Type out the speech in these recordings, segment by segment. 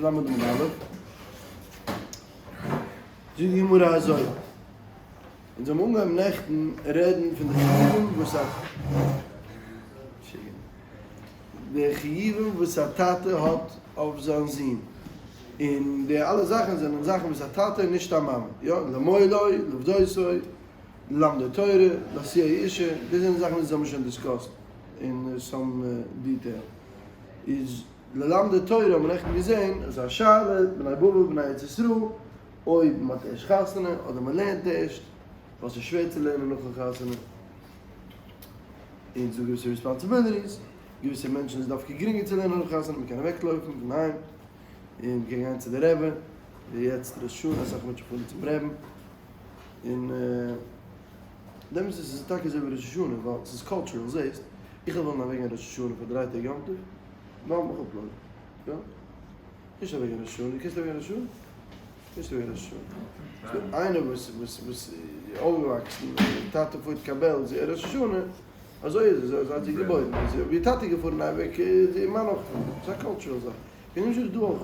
ל' עמוד א', זאגט די גמרא אזוי, אונז האבן אנגעהויבן נעכטן רעדן פון די חיובים וואס א די חיובים וואס א טאטע האט אויף זיין זון, און די אלע זאכן זענען זאכן וואס א טאטע און נישט א מאמע, יא, למולו, לפדותו, ללמדו תורה, להשיאו אישה, דאס זענען זאכן וואס אונז האבן שוין discussed אין some detail. איז ללמדו תורה האבן מיר נעכטן געזען אז א שאלה, בני בבל בני ארץ ישראל, אויב מען האט ערשט חתונה אדער מען לערנט ערשט, ווייל ס'איז שווער צו לערנען נאכן חתונה, און ס'דא געוויסע responsibilities, געוויסע מענטשן איז דווקא גרינגער צו לערנען נאך חתונה, מען קען אוועקלויפן פון היים, און מען קען גיין צו די רבי, ווי יעצט ראש השנה אסאך מענטשן פארן צום רעבן, און דעמאלטס איז עס טאקע אזוי ווי ראש השנה, ווייל ס'איז cultural, זעסט, איך וועל וועלן אוועקגיין ראש השנה פאר דריי טעג יום טוב, לאמיר מיך אפלאזן, יא? נישט אוועקגיין ראש השנה, דו קענסט אוועקגיין ראש השנה? נישט אוועקגיין ראש השנה. ס'דא איינער וואס וואס וואס איז אויפגעוואקסן, טאטע פארט קיין בעלז ראש השנה, אזוי איז עס, אזוי האט זי געבוירן, ווי טאטע איז געפארן אייביג איז איר מאן אויך געפארן, ס'איז א cultural זאך, און נישט דא אויך.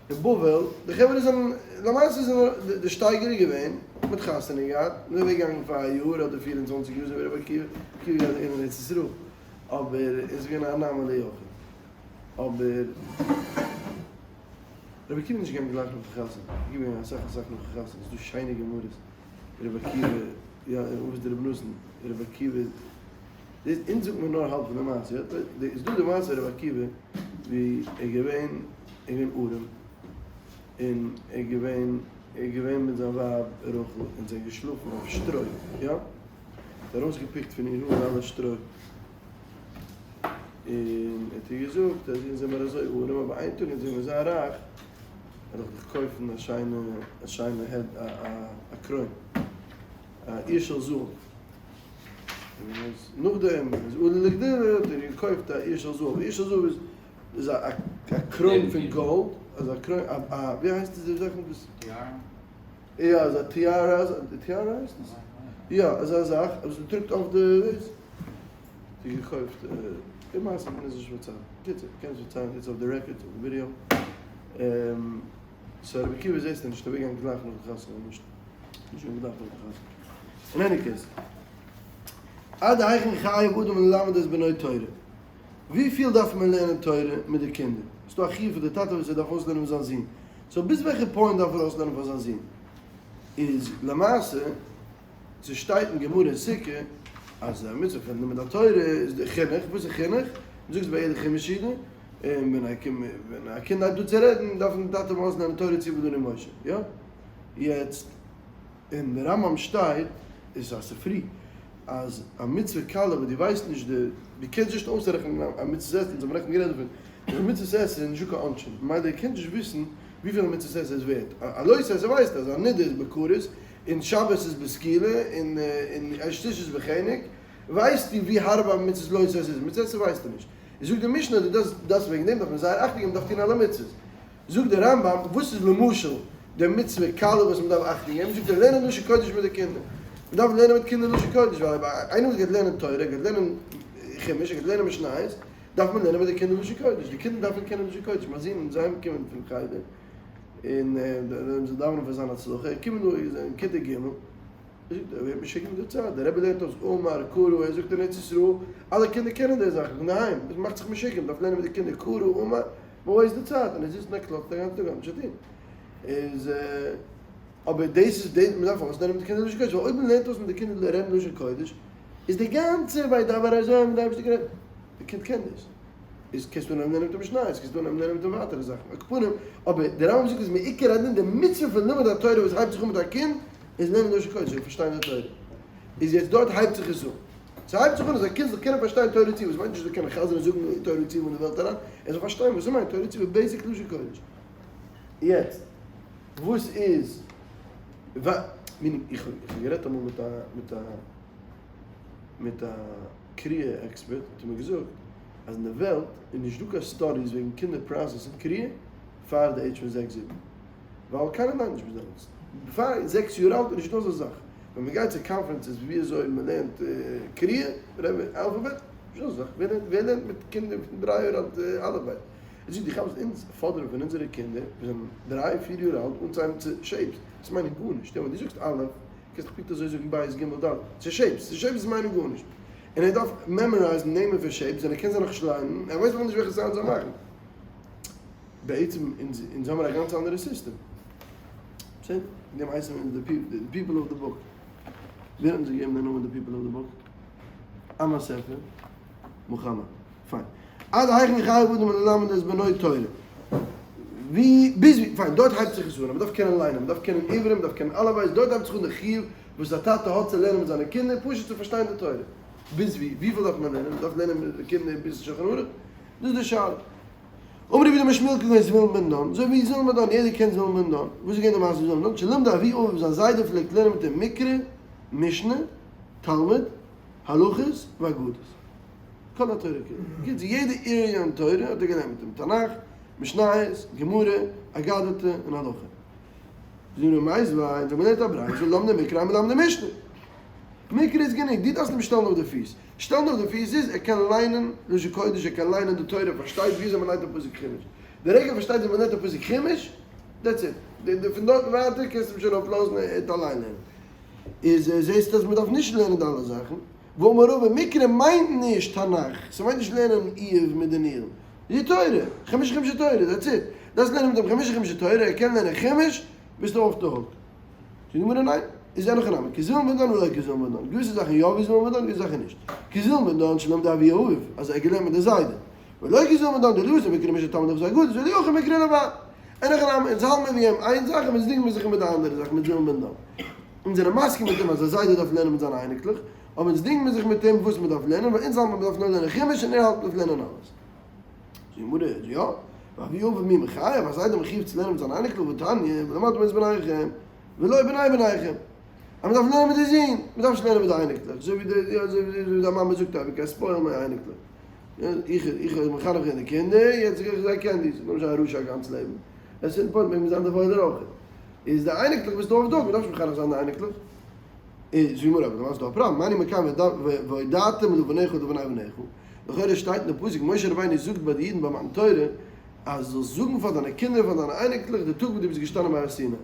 אין בבל, די חברה זענען, למעשה זענען די שטייגער איז געווען, מען האט חתונה געהאט, מען איז אוועק געגאנגען פאר א יאר אדער 24 יאר אזוי ווי רבי עקיבא, עקיבא געהאט אין ארץ ישראל, אבער עס איז געווען א anomaly אויך, אבער רבי עקיבא איז נישט געגאנגען גלייך נאכן חתונה, רבי עקיבא איז געגאנגען אסאך אסאך נאכן חתונה, עס איז דא שיינע גמרות, רבי עקיבא, יא, אבות דרבי נתן, רבי עקיבא. דאס אונז זאגט מען נאר האלב פון די מעשה, איז דא די מעשה רבי עקיבא ווי ער איז געווען ער איז געווען ארעם און ער איז געווען ער איז געווען מיט זיין ווייב רחל און זיי געשלאפן אויף שטרוי יא ער האט ארויסגעפיקט פון איר האר אלע שטרוי און ער האט איר געזאגט אז אונז זעמער אזוי ארעם אבער איין טאג אונז וועמיר זיין רייך וועל איך דיך קויפן א שיינע א שיינע head א קרוין א עיר של זהב. נאכדעם איז עולה לגדולה האט ער געקויפט א עיר של זהב, עיר של זהב איז איז א א קרוין פון גאלד, אזא קרוין א א ווי הייסט עס די זאכן וואס. tiara? יא אזא tiara, tiara הייסט עס? יא אזא זאך וואס מען טראגט אויף די דאס. זי געקויפט די מעשה קען איך נישט פארציילן, קיצור קען עס פארציילן איטס אויף די record אויף די ווידיאו. so רבי עקיבא זעסטו נישט אוועקגעגאנגען גלייך נאך די חתונה נישט נישט געדארפט נאך די חתונה. אין any case. עד היכן חייב אדם ללמד את בנו תורה? וויפיל דארף מען לערנען תורה מיט די קינדער? ס'דא א חיוב פון די טאטע וואס ער דארף אויסלערנען מיט זיין זון. so ביז וועלכע point דארף ער אויסלערנען פאר זיין זון? איז למעשה ס'שטייט אין גמרא אין סוכה אז א מצוה פון לימוד התורה איז די חינוך, וואס איז חינוך? מ'זאגט עס ביי יעדע חומש סעודה, און ווען א קינד הייבט אן צו רעדן דארף די טאטע אים אויסלערנען תורה ציוה לנו משה, יא? יעצט אין די רמב ם שטייט, איז א ספרי, אז א מצוה קלה וואס דו ווייסט נישט די, דו קענסט נישט אויסרעכענען א מצוות עשה, אונז האבן נעכטן גערעדט דערפון, אז א מצוות עשה איז נישטא קיין עונשין, ממילא דו קענסט נישט וויסן וויפיל א מצוות עשה איז ווערט, א לא תעשה ווייסטו אז א נדה איז בכרת, און שבת איז בסקילה, און אשת איש איז בחנק, ווייסטו ווי הארב א מצוות לא תעשה איז, מצוות עשה ווייסטו נישט. זאגט די משנה אז דאס דאס וועגן דעם דארף מען זייער אכטונג געבן, מען דארף טון אלע מצוות. זאגט דער רמב ם, וואס איז למשל די מצוה קלה וואס מען דארף אכטונג געבן, זאגט ער, לערנען לשון קודש מיט די קינדער. מען דארף לערנען מיט קינדער לשון קודש, ווייל אויב איינער וואס גייט לערנען תורה, גייט לערנען חומש, גייט לערנען משניות, דארף מען לערנען מיט די קינדער לשון קודש. די קינדער דארפן קענען לשון קודש. מיין זון איז אהיימגעקומען פון חדר, און מען זאל דאווענען פאר זיין הצלחה, ער קומט דא, איז אין כיתה ג', זאגט ער ווערט משוגע מיט די צייט, דער רבי לערנט אויס אמר קרא, ער זאגט אין ארץ ישראל, אלע קינדער קענען די זאכן פון דערהיים, עס מאכט זיך משוגע, מען דארף לערנען מיט די קינדער קרא אמר, מען waste די צייט, און ער זיצט און ער קלאגט א גאנצן טאג, האט נישט צו טון. איז אבער דאס איז דאס, מען דארף אויסלערנען מיט די קינדער לשון קודש, ווייל אויב מען לערנט אויס מיט די קינדער רעדן לשון קודש, איז די גאנצע וידבר ה' מיט די אייבערשטער גערעדט, די קינד קען דאס. איז קענסטו אנהייבן לערנען מיט אים משניות, קענסטו אנהייבן לערנען מיט אים ווייטערע זאכן, על כל פנים, אבער דער רמב ם זאגט אז מעיקר הדין די מצוה פון לימוד התורה וואס הייבט זיך אן מיט א קינד, איז לערנען לשון קודש און פארשטיין די תורה. איז יעצט דארט הייבט זיך עס אן. ס'הייבט זיך אן אז א קינד זאל קענען פארשטיין תורה ציווי, וואס מיינט נישט ער זאל קענען חזר'ן און זאגן תורה ציווי אין די וועלט אריין, ער זאל פארשטיין וואס ס'מיינט תורה ציווי, basic לשון קודש. יעצט, וואס איז, meaning, איך האב גערעדט אמאל מיט א, מיט א, מיט א קריאה expert, האט ער מיר געזאגט, אז אין די וועלט איז נישט דא קיין studies וועגן קינדער process ן קריאה פאר די עידזש פון זעקס זיבן, ווייל קיינער ליינט נישט ביז דעמאלטס. פאר זעקס יאר אלט איז נישטא אזא זאך. ווען מען גייט צו conferences ווי אזוי מען לערנט קריאה, אלפאבעט, נישטא אזא זאך. ווער לערנט מיט קינדער פון דריי יאר אלט אלף בית? ער זאגט דו כאפסט אונז פאדערן פון אונזערע קינדער וואס זענען דריי פיר יאר אלט אנצוהייבן צו shapes, דאס מיינט גארנישט, יא ווען דו זאגסט א' קענסט דאך פונקט אזוי זאגן ב' ג' ד', ס'איז shapes, ס'איז shapes מיינען גארנישט, און ער דארף memorize ן נעמען פון shapes און ער קען זיי נאכנישט ליינען, ער ווייסט בכלל נישט וועלכע sound זיי מאכן. בעצם אונז אונז האמיר א גאנץ אנדערע סיסטעם. בסדר, וועגן דעם הייסן אונז די people of the book. ווער האט אונז געגעבן די נאמען די people of the book? עם הספר, מוחמד. פיין. עד היכן חייב אדם ללמד את בנו תורה. ווי, ביז ווי, פיין, דארט הייבט זיך עס אן, אז מ'דארף קענען ליינען, מ'דארף קענען עברי, מ'דארף קענען אלף בית, דארט הייבט זיך אן די חיוב וואס א טאטע האט צו לערנען מיט זיינע קינדער, פשוט צו פארשטיין די תורה. ביז ווי, וויפיל דארף מען לערנען? מ'דארף לערנען מיט די קינדער ביז שולחן ערוך? דאס איז די שאלה. אמר רבי יהודה משמואל כגון זבולון בן דן, אזוי ווי זבולון בן דן, יעדער קען זבולון בן דן, וואס איז געווען די מעשה מיט זבולון בן דן? שלמדו אבי אביו, זיין זיידע פלעגט לערנען מיט אים מקרא, משנה, תלמוד, הלכות, ואגדות. כל התורה כולה. בקיצור, יעדע area אין תורה האט ער געלערנט מיט אים, תנך, משניות, גמרא, אגדתא, און הלכה. זאגט די גמרא מיתיבי, אונז האבן געלערנט א ברייתא, למדו מקרא אין מלמדין משנה. מקרא איז גענוג, דו דארפסט אים שטעלן אויף די פיס. שטעלן אויף די פיס איז, ער קען ליינען לשון קודש, ער קען ליינען די תורה, ער פארשטייט וויאזוי מען ליינט א פסוק חומש. די רגע ער פארשטייט ווי מען ליינט א פסוק חומש, that's it. פון דארטן ווייטער קענסטו אים שוין אפלאזן, ער וועט אליין לערנען. איז זעסטו אז מען דארף נישט לערנען די אלע זאכן. ואמר רבא, מקרא מיינט נישט תנך, ס'מיינט נישט לערנען איוב מיט דניאל. די תורה, חמשה חומשי תורה, that's it. דארפסט לערנען מיט אים חמשה חומשי תורה, ער קען לערנען חומש, ביסטו off the hook. זאגט די גמרא ניין, איז אין הכי נמי, כזבולון בן דן ולא כזבולון בן דן, געוויסע זאכן יא ווי זבולון בן דן, געוויסע זאכן נישט. כזבולון בן דן שלמדו אבי אביו, אז ער האט געלערנט מיט די זיידע. ולא כזבולון בן דן דלא אתי מקרא משנה תלמוד הלכות ואגדות ואי הכי מקרא לבד. אין הכי נמי, אונז האלט מיר ווי אים איין זאך און אונז דינגן מיר זיך מיט די אנדערע זאך מיט זבולון בן דן. אונז זענען מסכים מיט אים אז א זיידע דארף לערנען מיט זיינע אייניקלעך, אבער אונז דינגן מיר זיך מיט אים וואס מען דארף לערנען, ווייל אונז האלט מיר מען דארף נאר לערנען חומש און ער האלט מען דארף לערנען אלעס. זאגט די גמרא, יא, ואבי אביו מי מחייב, א זיידע מחויב צו לערנען מיט זיינע אייניקלעך והתניא, ולמדתם את בניכם, ולא בני בניכם. אז מען דארף לערנען מיט די זין, מען דארף נישט לערנען מיט די אייניקלעך, אזוי ווי די, אזוי ווי די מאמע זאגט אייביג, גיי spoil מיינע אייניקלעך. איך איך האב מחנך געווען די קינדער, יעצט גיב איך זיי candies, איך בין נישט א רשע א גאנץ לעבן. at certain point מעג מען זיין די וואוילער אויך. איז די אייניקלעך ביסטו אויף דאג, מען דארף נישט מחנך זיין די אייניקלעך. איז ווי מרא, אבער דו האסט דא א פראבלעם, מה אני מקיים והודעתם לבניך ולבני בניך, לכאורה שטייט אין די פסוק משה רבינו זאגט ביי די אידן ביי מתן תורה אז זאלסט זאגן פאר דיינע קינדער און פאר דיינע אייניקלעך די טאג וואס דו ביסט געשטאנען ביי הר סיני,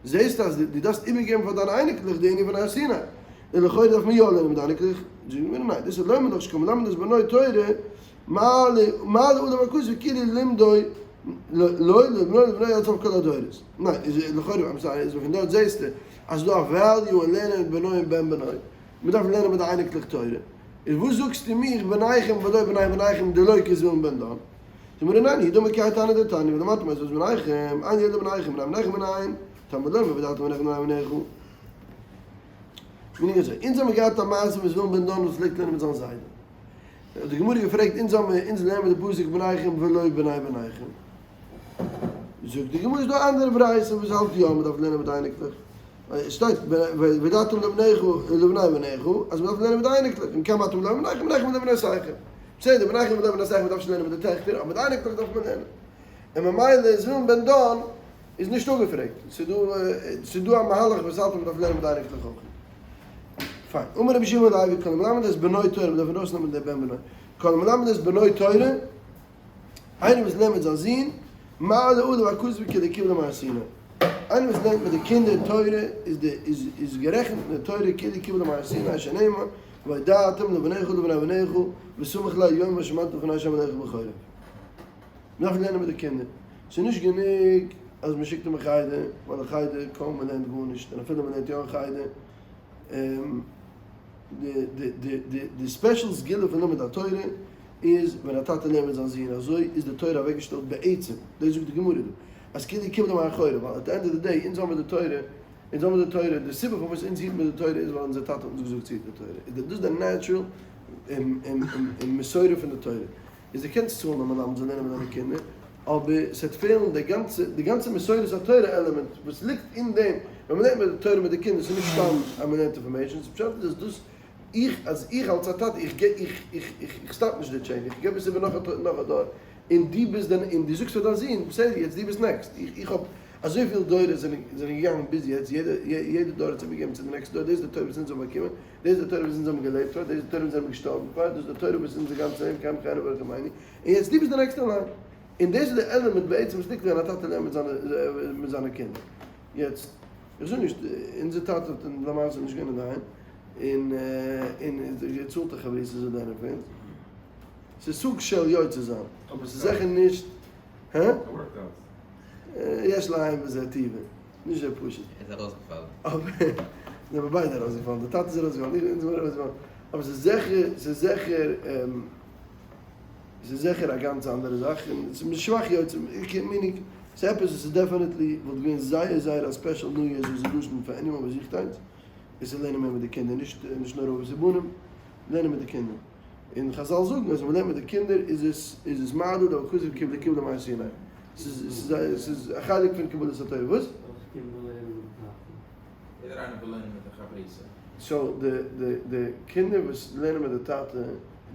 זעסטו אז דו דארפסט איבערגעבן פאר דיינע אייניקלעך די ענין פון הר סיני, און לכאורה דארף מען יא לערנען מיט די אייניקלעך, זאגט די גמרא ניין, דאס איז לומד לך שכל מלמד את בנו תורה מעלה עליו הכתוב כאילו לימדו לו ולבנו ולבנו עד סוף כל הדורות, ניין, איז לכאורה, I'm sorry, איז פון דארט זעסטו אז ס'איז דא א value אין לערנען מיט בנו און בן בנו, מ'דארף לערנען מיט די אייניקלעך תורה, איז וואס זאגסטו מיך בניכם ולא בני בניכם דלא כזבולון בן דן? זאגט די גמרא ניין, הוא דאמר כי האי תנא דתניא ולמדתם את בניכם, אין לי אלא בניכם ובני בניכם מנין, תלמוד לומר והודעתם לבניכם ולבני בניכם. meaning אזוי, אונז האמיר געהאט א מעשה מיט זבולון בן דן וואס פלעגט לערנען מיט זיין זיידע. האט די גמרא געפרעגט, אונז האמיר, אונז לערנען מיר די פסוק בניכם ולא בני בניכם. זאגט די גמרא איז דא אנדערע ברייתא וואס האלט יא מ'דארף לערנען מיט אייניקלעך, עס שטייט והודעתם לבניך ולבני בניך אז מ'דארף לערנען מיט די אייניקלעך, אם כן מה תלמוד לומר בניכם בניכם ולבנותיכם, בסדר בניכם ולבנותיכם מ'דארף נישט לערנען מיט די טעכטער אבער מיט די אייניקלעך דארף מען לערנען, און ממילא איז זבולון בן דן איז נישט אפגעפרעגט, ס'איז דא א מהלך וואס האלט אז מ'דארף לערנען מיט די אייניקלעך אויך. פיין, אמר רבי שמעון בן לוי כל המלמד את בנו תורה מ'דארף ארויסנעמען די בן בנו, כל המלמד את בנו תורה, איינער וואס לערנט מיט זיין זון, מעלה עליו הכתוב כאילו קיבלה מהר סיני. איינער וואס לערנט מיט די קינדער תורה איז די איז איז גערעכנט אין די תורה כאילו קיבלה מהר סיני שנאמר והודעתם לבניך ולבני בניך בסמוך ליום אשר עמדת לפני ה' אלוקיך בחורב. מען דארף לערנען מיט די קינדער. ס'איז נישט גענוג אז מען שיקט אים אין חדר, ווייל אין חדר קוים מען לערנט גארנישט, און אפילו מען לערנט יא אין חדר, די די די די די special סגולה פון לימוד התורה איז ווען א טאטע לערנט מיט זיין זון, אזוי איז די תורה אוועקגעשטעלט בעצם, דאס זאגט די גמרא דא, אז כאילו קיבלה מהר חורב, ווייל at the end of the day אונז האבן מיר די תורה, אונז האבן מיר די תורה, די סיבה פארוואס אונז היטן מיר די תורה איז ווייל אונזער טאטע האט אונז געזאגט צו היטן די תורה, איז דאס די natural מסורה פון די תורה, איז דו קענסט צאלן א מלמד זאל לערנען מיט דיינע קינדער, אבער ס'וועט פעלן די גאנצע די גאנצע מסורת התורה עלעמענט וואס ליגט אין דעם, ווען מ'לערנט מיט די תורה מיט די קינדער, ס'איז נישט סתם אז מ'לערנט information, ס'פשט איז אז דאס איך אז איך אלס א טאטע איך גיב איך איך איך איך stop נישט די chain איך גיב עס איבער נאך א נאך א דור און דו ביסט דען און דו זאגסט פאר דיין זון בסדר יעצט דו ביסט next איך איך האב אזויפיל דורות זענען זענען געגאנגען ביז יעצט יעדע יעדע דור האט עס איבערגעגעבן צו די next דור דאס איז די תורה וואס אונז האבן באקומען דאס איז די תורה וואס אונז האבן געלעבט פאר דאס איז די תורה וואס אונז זענען געשטארבן פאר דאס איז די תורה וואס אונזער גאנצע לעבן קיים חיינו ורחמינו און יעצט דו ביסט די next אין line. און דאס איז די עלעמענט בעצם וואס ליגט ווען א טאטע לערנט מיט זיינע מיט זיינע קינדער. יעצט, איך זאג נישט, אונזער טאטע האט למעשה נישט געווען אינדערהיים, און און געצאלט א חברותא זאל לערנען פאר אונז. ס'איז סוג של יוצא זיין, אבער ס'איז זיכער נישט, הא? יש לעיין בזה טיבער, נישט אזוי פשוט. ער איז ארויסגעפאלן. אבער, זענען ביידע ארויסגעפאלן, די טאטע איז ארויסגעפאלן, איך אונז זענען ארויסגעפאלן, אבער ס'איז זיכער, ס'איז זיכער, ס'איז זיכער א גאנץ אנדערע זאך, און ס'איז שוואך יוצא, meaning, ס'איז עפעס וואס איז definitely וואלט געווען זייער זייער א special New Year's resolution פאר anyone וואס זוכט איינס, איז צו לערנען מער מיט די קינדער, נישט נישט נאר אבות ובנים, לערנען מיט די קינדער. און חזל זאגן אז ווען מ'לערנט מיט די קינדער איז עס איז עס מעלה די הכתוב קיבלה קיבלה מהר סיני. ס'איז ס'איז א חלק פון קבלת התורה. וואס? קינדער לערנען מיט די טאטע. יעדער איינער וויל לערנען מיט די חברותא. so די די די קינדער וואס לערנען מיט די טאטע,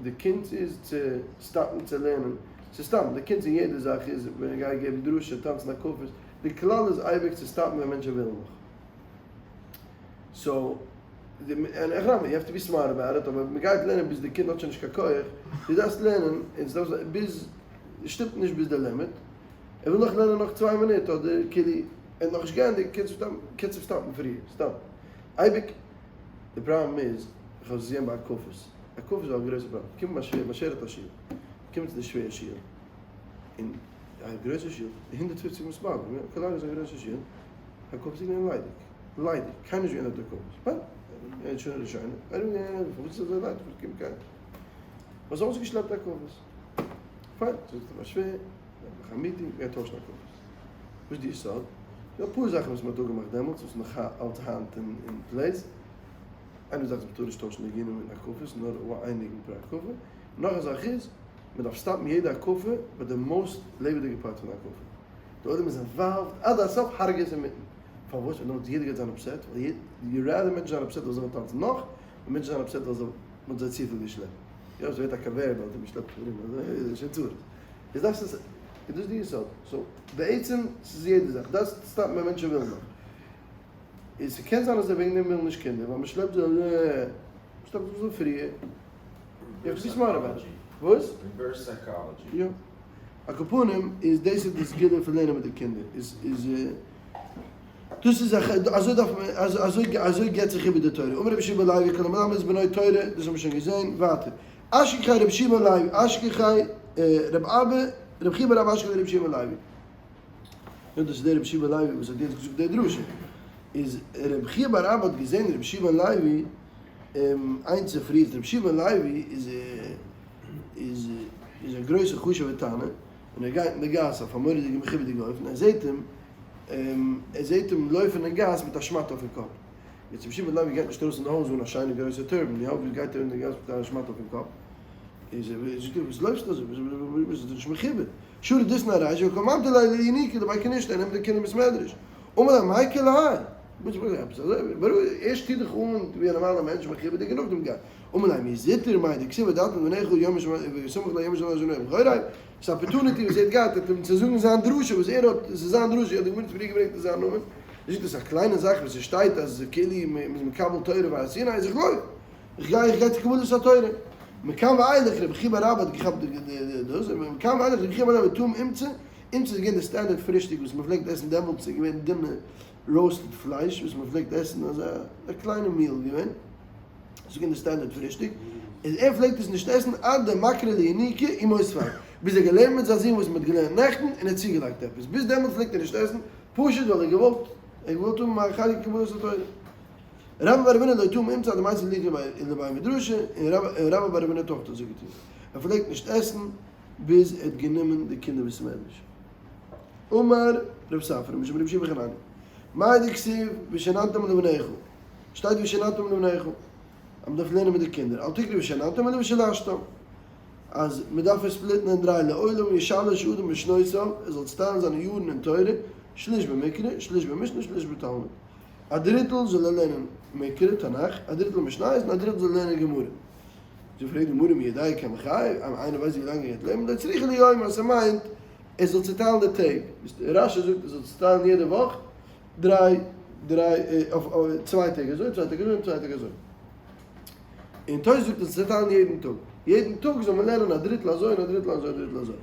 די קונץ איז צו stop ן צו לערנען, ס'איז סתם, די קונץ אין יעדע זאך איז ווען איך גיי געבן דרשה, טאנצן הקפות, די כלל איז אייביג צו stop ן ווען מענטשן ווילן נאך. so, אין הכי נמי, you have to be smart about it, אבער מ'גייט לערנען ביז די קינד האט שוין נישט קיין כח, דו דארפסט לערנען, און ס'דארף זיין ביז, שטופ נישט ביז די limit, ער וויל נאך לערנען נאך צוויי מינוט, אדער כאילו, ער האט נאכנישט געענדיגט, קענסט אים קענסט אים stop ן פריער, סתם. אייביג, די פראבלעם איז, איך האב עס געזען ביי הקפות, הקפות איז א גרויסע פראבלעם, קומט מיין שווער, מיין שווער האט א שול, קומט צו די שווער שול, און א גרויסע שול, 150 מתפללים, יא, כולל איז א גרויסע שול, הקפות איז געווען ליידיג, ליידיג, קיינער נישט געווען אויף די הקפות, פיין, ער האט שוין ראשונה, ארום געגאנגען, פארוואס איז אזוי ליידיג, פארוואס קומט קיינער? מ'האט אויסגעשלעפט הקפות, פיין, זאגט ער מיין שווער, מיר מאכן א meeting, מ'גייט טוישן הקפות. וואס איז די יסוד? ס'דא אפאר זאכן וואס מ'האט אפגעמאכט דעמאלטס וואס איז נאך אלץ היינט אין place. איינע זאך איז מ'טאר נישט טוישן ניגונים אין הקפות, נאר איין ניגון פער הקפה. נאך א זאך איז, מ'דארף stop ן יעדע הקפה ביי די most לעבעדיגע part פון די הקפה. די עולם איז involved עד הסוף הרג'ע עס אינמיטן. פארוואס? ווייל דעמאלטס יעדער גייט זיין upset, ווייל you rather מענטשן זיין upset ווייל זיי ווילן טאנצן נאך, ווי מענטשן זיין upset ווייל זיי מ'האט זיי צופיל געשלעפט. יא, עס ווערט א conveyor belt און מ'שלעפט ארום אזוי איז שוין צרות. איז דאס איז איז דאס די יסוד. so בעצם ס'איז יעדע זאך דארפסט stop ן ווען מענטשן ווילן נאך. און ס'קען זיין אז זיי וועגן דעם ווילן נישט קינדער ווייל מ'שלעפט זיי אזוי מ'שלעפט זיי אזוי פריער. you have to be smart about it. וואס? Reverse psychology. יא. על כל פנים איז דאס איז די סגולה פון לערנען מיט די קינדער איז איז דאס איז א אזוי דארף מען אזוי אזוי געבט זיך איבער די תורה. אמר רבי שמעון בן לוי כל המלמד את בנו תורה דאס האבן מיר שוין געזען. ווייטער. אשכחיה רבי שמעון לוי, אשכחיה רב אבא, רב חייא בר אבא אשכחיה רבי שמעון לוי. נו דאס איז דער רבי שמעון לוי וואס האט יעצט געזאגט די דרשה. איז רב חייא בר אבא האט געזען רבי שמעון לוי איין צופרי, רבי שמעון לוי איז איז איז א גרויסע חשוב'ע תנא, און ער גייט אין די גאס אויף א מורא'דיגע מכובד'יגע אופן, ער זעט אים, ער זעט אים לויפן אין גאס מיט א שמאטע אויפן קאפ. יעצט רבי שמעון לוי גייט נישט ארויס אין די הויז אן א שיינע גרויסע turban, יא? ווי גייט ער אין די גאס מיט א שמאטע אויפן קאפ? איז ער זאגט ער וואס לויפסטו אזוי? ביסט דאך נישט מכובד. שרא דיסנא אריין וקא ממטי ליה לינוקא לבי כנישתא, ער נעמט די קינדער אין בית מדרש. אמר ליה מאי כולי האי? וואס עפעס אזוי? ברור, ערשט טו דיך אן ווי א נארמאלער מענטש מכובד'יג און נאכדעם גיי. אמר ליה מי זוטר מאי דכתיב והודעתם לבניך יום וסמוך ליום אשר השם אלוקיך בחורב. ס'איז א opportunity וואס ער האט געהאט, ער האט אים צו זאגן זיין דרשה וואס ער האט, עס איז זיין דרשה, האט די גמרא פריער געברענגט אין זיין נאמען, זאגט עס א קליינע זאך וואס עס שטייט אז כאילו מ'איז מקבל תורה בהר סיני, איז איך לויף, איך גיי, איך גיי צו קבלת התורה. מכאן ואילך רבי חייא בר אבא האט געכאפט די דאס, מכאן ואילך רבי חייא בר אבא טעם אומצא, אומצא איז געווען די standard פרישטאג וואס מ'פלעגט עסן דעמאלטס, איז געווען דינע roasted פלייש וואס מ'פלעגט עסן, אזא א קליינע meal געווען. ס'איז געווען די standard פרישטאג, איז ער פלעגט עס נישט עסן עד דמקרי לינוקא ומותיב, ביז ער האט געלערנט מיט זיין זון וואס מ'האט געלערנט נעכטן און ער האט צוגעלייגט עפעס, ביז דעמאלטס פלעגט ער נישט עסן, פשוט ווייל ער האט געוואלט, ער האט געוואלט האבן א חלק אין קבלת התורה. רבה בר רב הונא לא טעים אומצא עד דמייתי לינוקא לבי מדרשא, און רבה בר רב הונא האט אויך אזוי געטון, ער פלעגט נישט עסן ביז ער האט גענומען די קינדער בית מדרש. אמר רב ספרא משום רבי יהושע בן חנניה, מאי דכתיב ושננתם לבניך, שטייט ושננתם לבניך אז מען דארף לערנען מיט די קינדער, אל תקרי ושננתם אלא ושלשתם, אז מען דארף עס split ן אין דריי לעולם ישלש אדם משנותיו, ער זאל צוטיילן זיינע יארן אין תורה, שליש במקרא, שליש במשנה, שליש בתלמוד. א דריטל זאל ער לערנען מקרא, תנך, א דריטל משניות און א דריטל זאל ער לערנען גמרא. זאגט פרעגט די גמרא מי יודע כמה חיי, איינער ווייסט ווי לאנג ער גייט לעבן, לא צריכא ליומי אז ס'מיינט ער זאל צוטיילן די טעג, רשי זאגט ער זאל צוטיילן יעדע וואך דריי דריי אויף צוויי טעג אזוי צוויי טעג אזוי און צוויי טעג אזוי. און תוס' זאגט עס צעטיילן יעדן טאג. יעדן טאג זאל מען לערנען א דריטל אזוי און א דריטל אזוי א דריטל אזוי.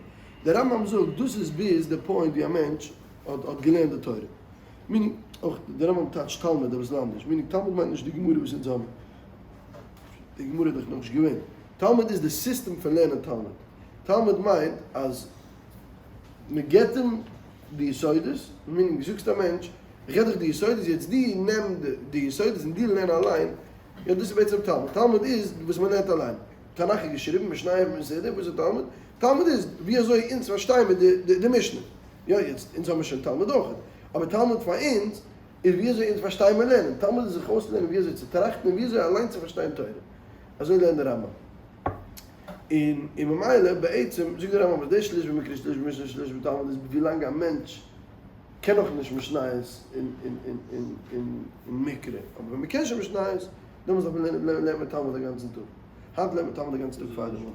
דער רמב ם זאגט דאס איז ביז די point ווי א מענטש האט האט געלערנט די תורה. meaning, אויך דער רמב ם טייטשט תלמוד אביסל אנדערש, meaning תלמוד מיינט נישט די גמרא וואס אונז האבן, די גמרא איז דאך נאכנישט געווען. תלמוד איז די סיסטעם פון לערנען תלמוד. תלמוד מיינט אז מען געבט אים די יסודות, meaning דו זאגסט א מענטש, איך געב דיך די יסודות, יעצט דו נעם די יסודות און דו לערן אליין, יא דאס איז בעצם תלמוד, תלמוד איז וואס מען לערנט אליין, תנך איז געשריבן, משניות מסודר, וואס איז תלמוד? תלמוד איז ווי אזוי אונז פארשטייען מיר די משנה, יא יעצט אונז האבן שוין תלמוד אויך, אבער תלמוד פאר אונז איז ווי אזוי אונז פארשטייען מיר לערנען, תלמוד איז זיך אויסלערנען ווי אזוי צו טראכטן און ווי אזוי אליין צו פארשטיין תורה, אזוי לערנט דער רמב ם. און און ממילא בעצם זאגט דער רמב ם אז דער שליש במקרא שליש במשנה שליש בתלמוד איז ווילאנג א מענטש קען נאך נישט משניות און און און און און און מקרא, אבער ווען מ'קען שוין משניות דעמאלטס דארף מען לערנען לערנט מען תלמוד א גאנצן טאג, היינט לערנט מען תלמוד א גאנצן טאג פאר די וואך.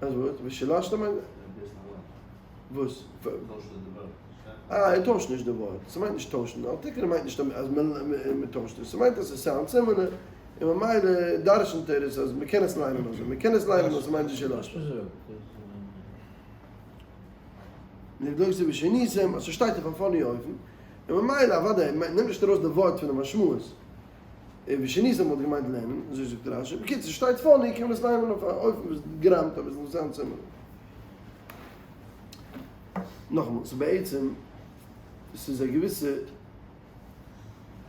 אז וואס? ושילשת מיינט? וואס? אה, ער טוישט נישט די ווארט. ס'מיינט נישט טוישן. אל תקרא מיינט נישט אז מ'טוישט עס. ס'מיינט אז ס'סאונדט similar, און ממילא דרש'נט ער עס אז מ'קען עס ליינען אזוי. מ'קען עס ליינען אז ס'מיינט ושילשת. לבדוק זה ושניתם, אז ס'שטייט אויף א funny אופן, און ממילא אוודאי, נעם נישט ארויס די ווארט פון די משמעות. ושניתם וואלט געמיינט לערנען, אזוי זאגט רשי. בקיצור, ס'שטייט funny, קען מען עס ליינען אויף א אופן וואס גראמט אבער עס זאל sound similar. נאכאמאל, ס'איז בעצם, ס'איז א געוויסע,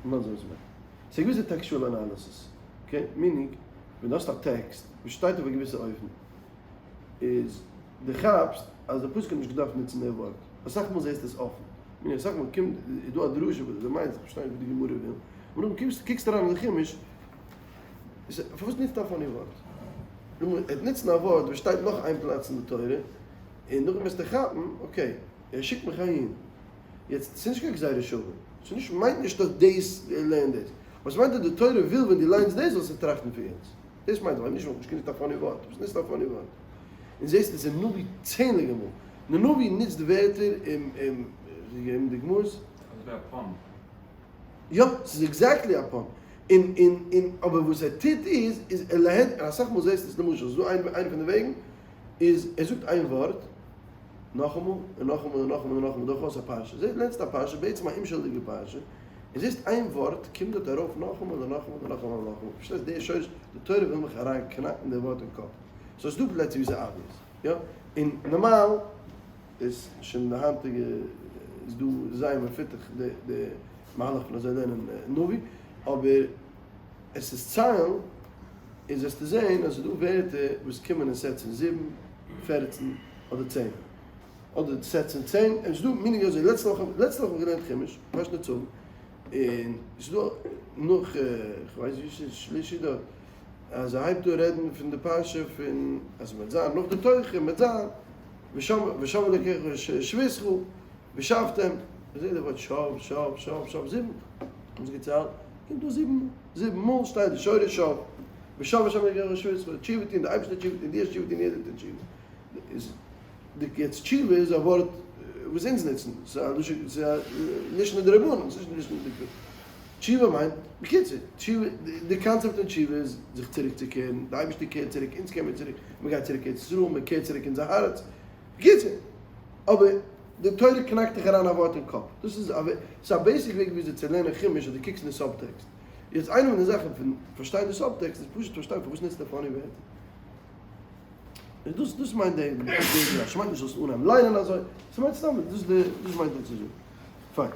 לאמיר אזוי זאגן, ס'איז א געוויסע textual analysis, okay? Meaning, ווען דו האסט א טעקסט וואס שטייט אויף א געוויסע אופן, איז דו כאפסט אז דער פסוק האט נישט געדארפט נוצן די ווארט. אסאך מאל זעסטו עס אפן. meaning, אסאך מאל קומט, איז דא א דרשה וואס דו מיינסט, איך פארשטיי נישט וואס די גמרא וויל, און נאכדעם קומסטו, קוקסט אריין אין די חומש, איז פארוואס נוצט א funny ווארט? נו, ער וועט נוצן א ווארט וואס שטייט נאך איין פלאץ אין די תורה, און נאכדעם וועסטו כאפן, okay, ער שיקט מיך אהין. יעצט, ס'איז נישט קיין גזירה שווה. ס'איז נישט, מיינט נישט אז דאס לערנט דאס. אבער ס'מיינט אז די תורה וויל ווען דו ליינסט דאס זאלסטו טראכטן פון יענץ. דאס מיינט, ווייל נישט וואלט נישט גענוצט א funny ווארט. וואס נוצט א funny ווארט? און זעסט עס אין נביא צענדליגע מאל. די נביא נוצט ווערטער און און געבן דוגמאות. אזוי ווי א pun. יא, ס'איז exactly א pun. און און און אבער וואס ער טוט איז, איז ער לערנט, און אסאך מאל זעסטו עס למשל, ס'איז דא איין איינע פון די וועגן, איז ער זאגט איין ווארט, נאכאמאל, און נאכאמאל, און נאכאמאל, און נאכאמאל, דורכאויס א פרשה. זעסט, לערנסט א פרשה, בעצם א אומשולדיגע פרשה, און זעסט איין ווארט קומט דארט ארויף נאכאמאל און נאכאמאל און נאכאמאל און נאכאמאל. פארשטייסט? דער שורש, די תורה וויל מיך אריין קנאקן די ווארט אין קאפ. so ס'איז דא פלעצער ווי ס'איז obvious, יא? און נארמאל איז שוין די היינטיגע איז דא זייער מפותח די די מהלך פון אזוי לערנען נביא, אבער עס איז ציילן איז וועסטו זען אז ס'איז דא ווערטער וואס קומען אין sets פון זיבן, 14 אדער 10, אדער sets פון 10, און ס'איז דא meaning אזוי, לעצטע וואך לעצטע וואך האב איך געלערנט חומש, פרשת נצבים, און ס'איז דא נאך כ'ווייס ווי ס'איז שלישי דארט, אז ער הייבט אן רעדן פון די פרשה פון אז מ'וועט זיין נאך די תוכחה מ'וועט זיין ושב אלקיך שביתך ושבתם, איך זעה די ווארט שב שב שב שב זיבן, האבן זיי געציילט, קומט אויס זיבן מאל, זיבן מאל שטייט די שורש שב, ושב השם אלקיך שביתך, תשובה טון, די אייבערשטער תשובה טון, דו האסט תשובה טון, יעדער טוט תשובה, איז די יעצט תשובה איז א ווארט וואס אונז נוצן, ס'איז א לישנא דרבנן, ס'איז נישט לישנא דקרא. תשובה מיינט, בקיצור, תשובה, די קאנצעפט פון תשובה איז זיך צוריק צו קערן, די אייבערשטער קערט צוריק, אונז קערן מיר צוריק, מען גייט צוריק ארץ ישראל, מען קערט צוריק אונזער הארץ, בקיצור, אבער די תורה קנאקט דיך אריין א ווארט אין קאפ, דאס איז א, ס'איז א basic וועג וויאזוי צו לערנען חומש אז דו קוקסט אין די subtext. יעצט איינע פון די זאכן פון פארשטיין די subtext איז פשוט פארשטיין פארוואס נוצט ער funny ווערטער. דאס דאס מיינט די די דרש, ס'מיינט נישט זאלסט אנהייבן ליינען אזוי, ס'מיינט סתם דאס די דאס מיינט ער צו זאגן. פיין.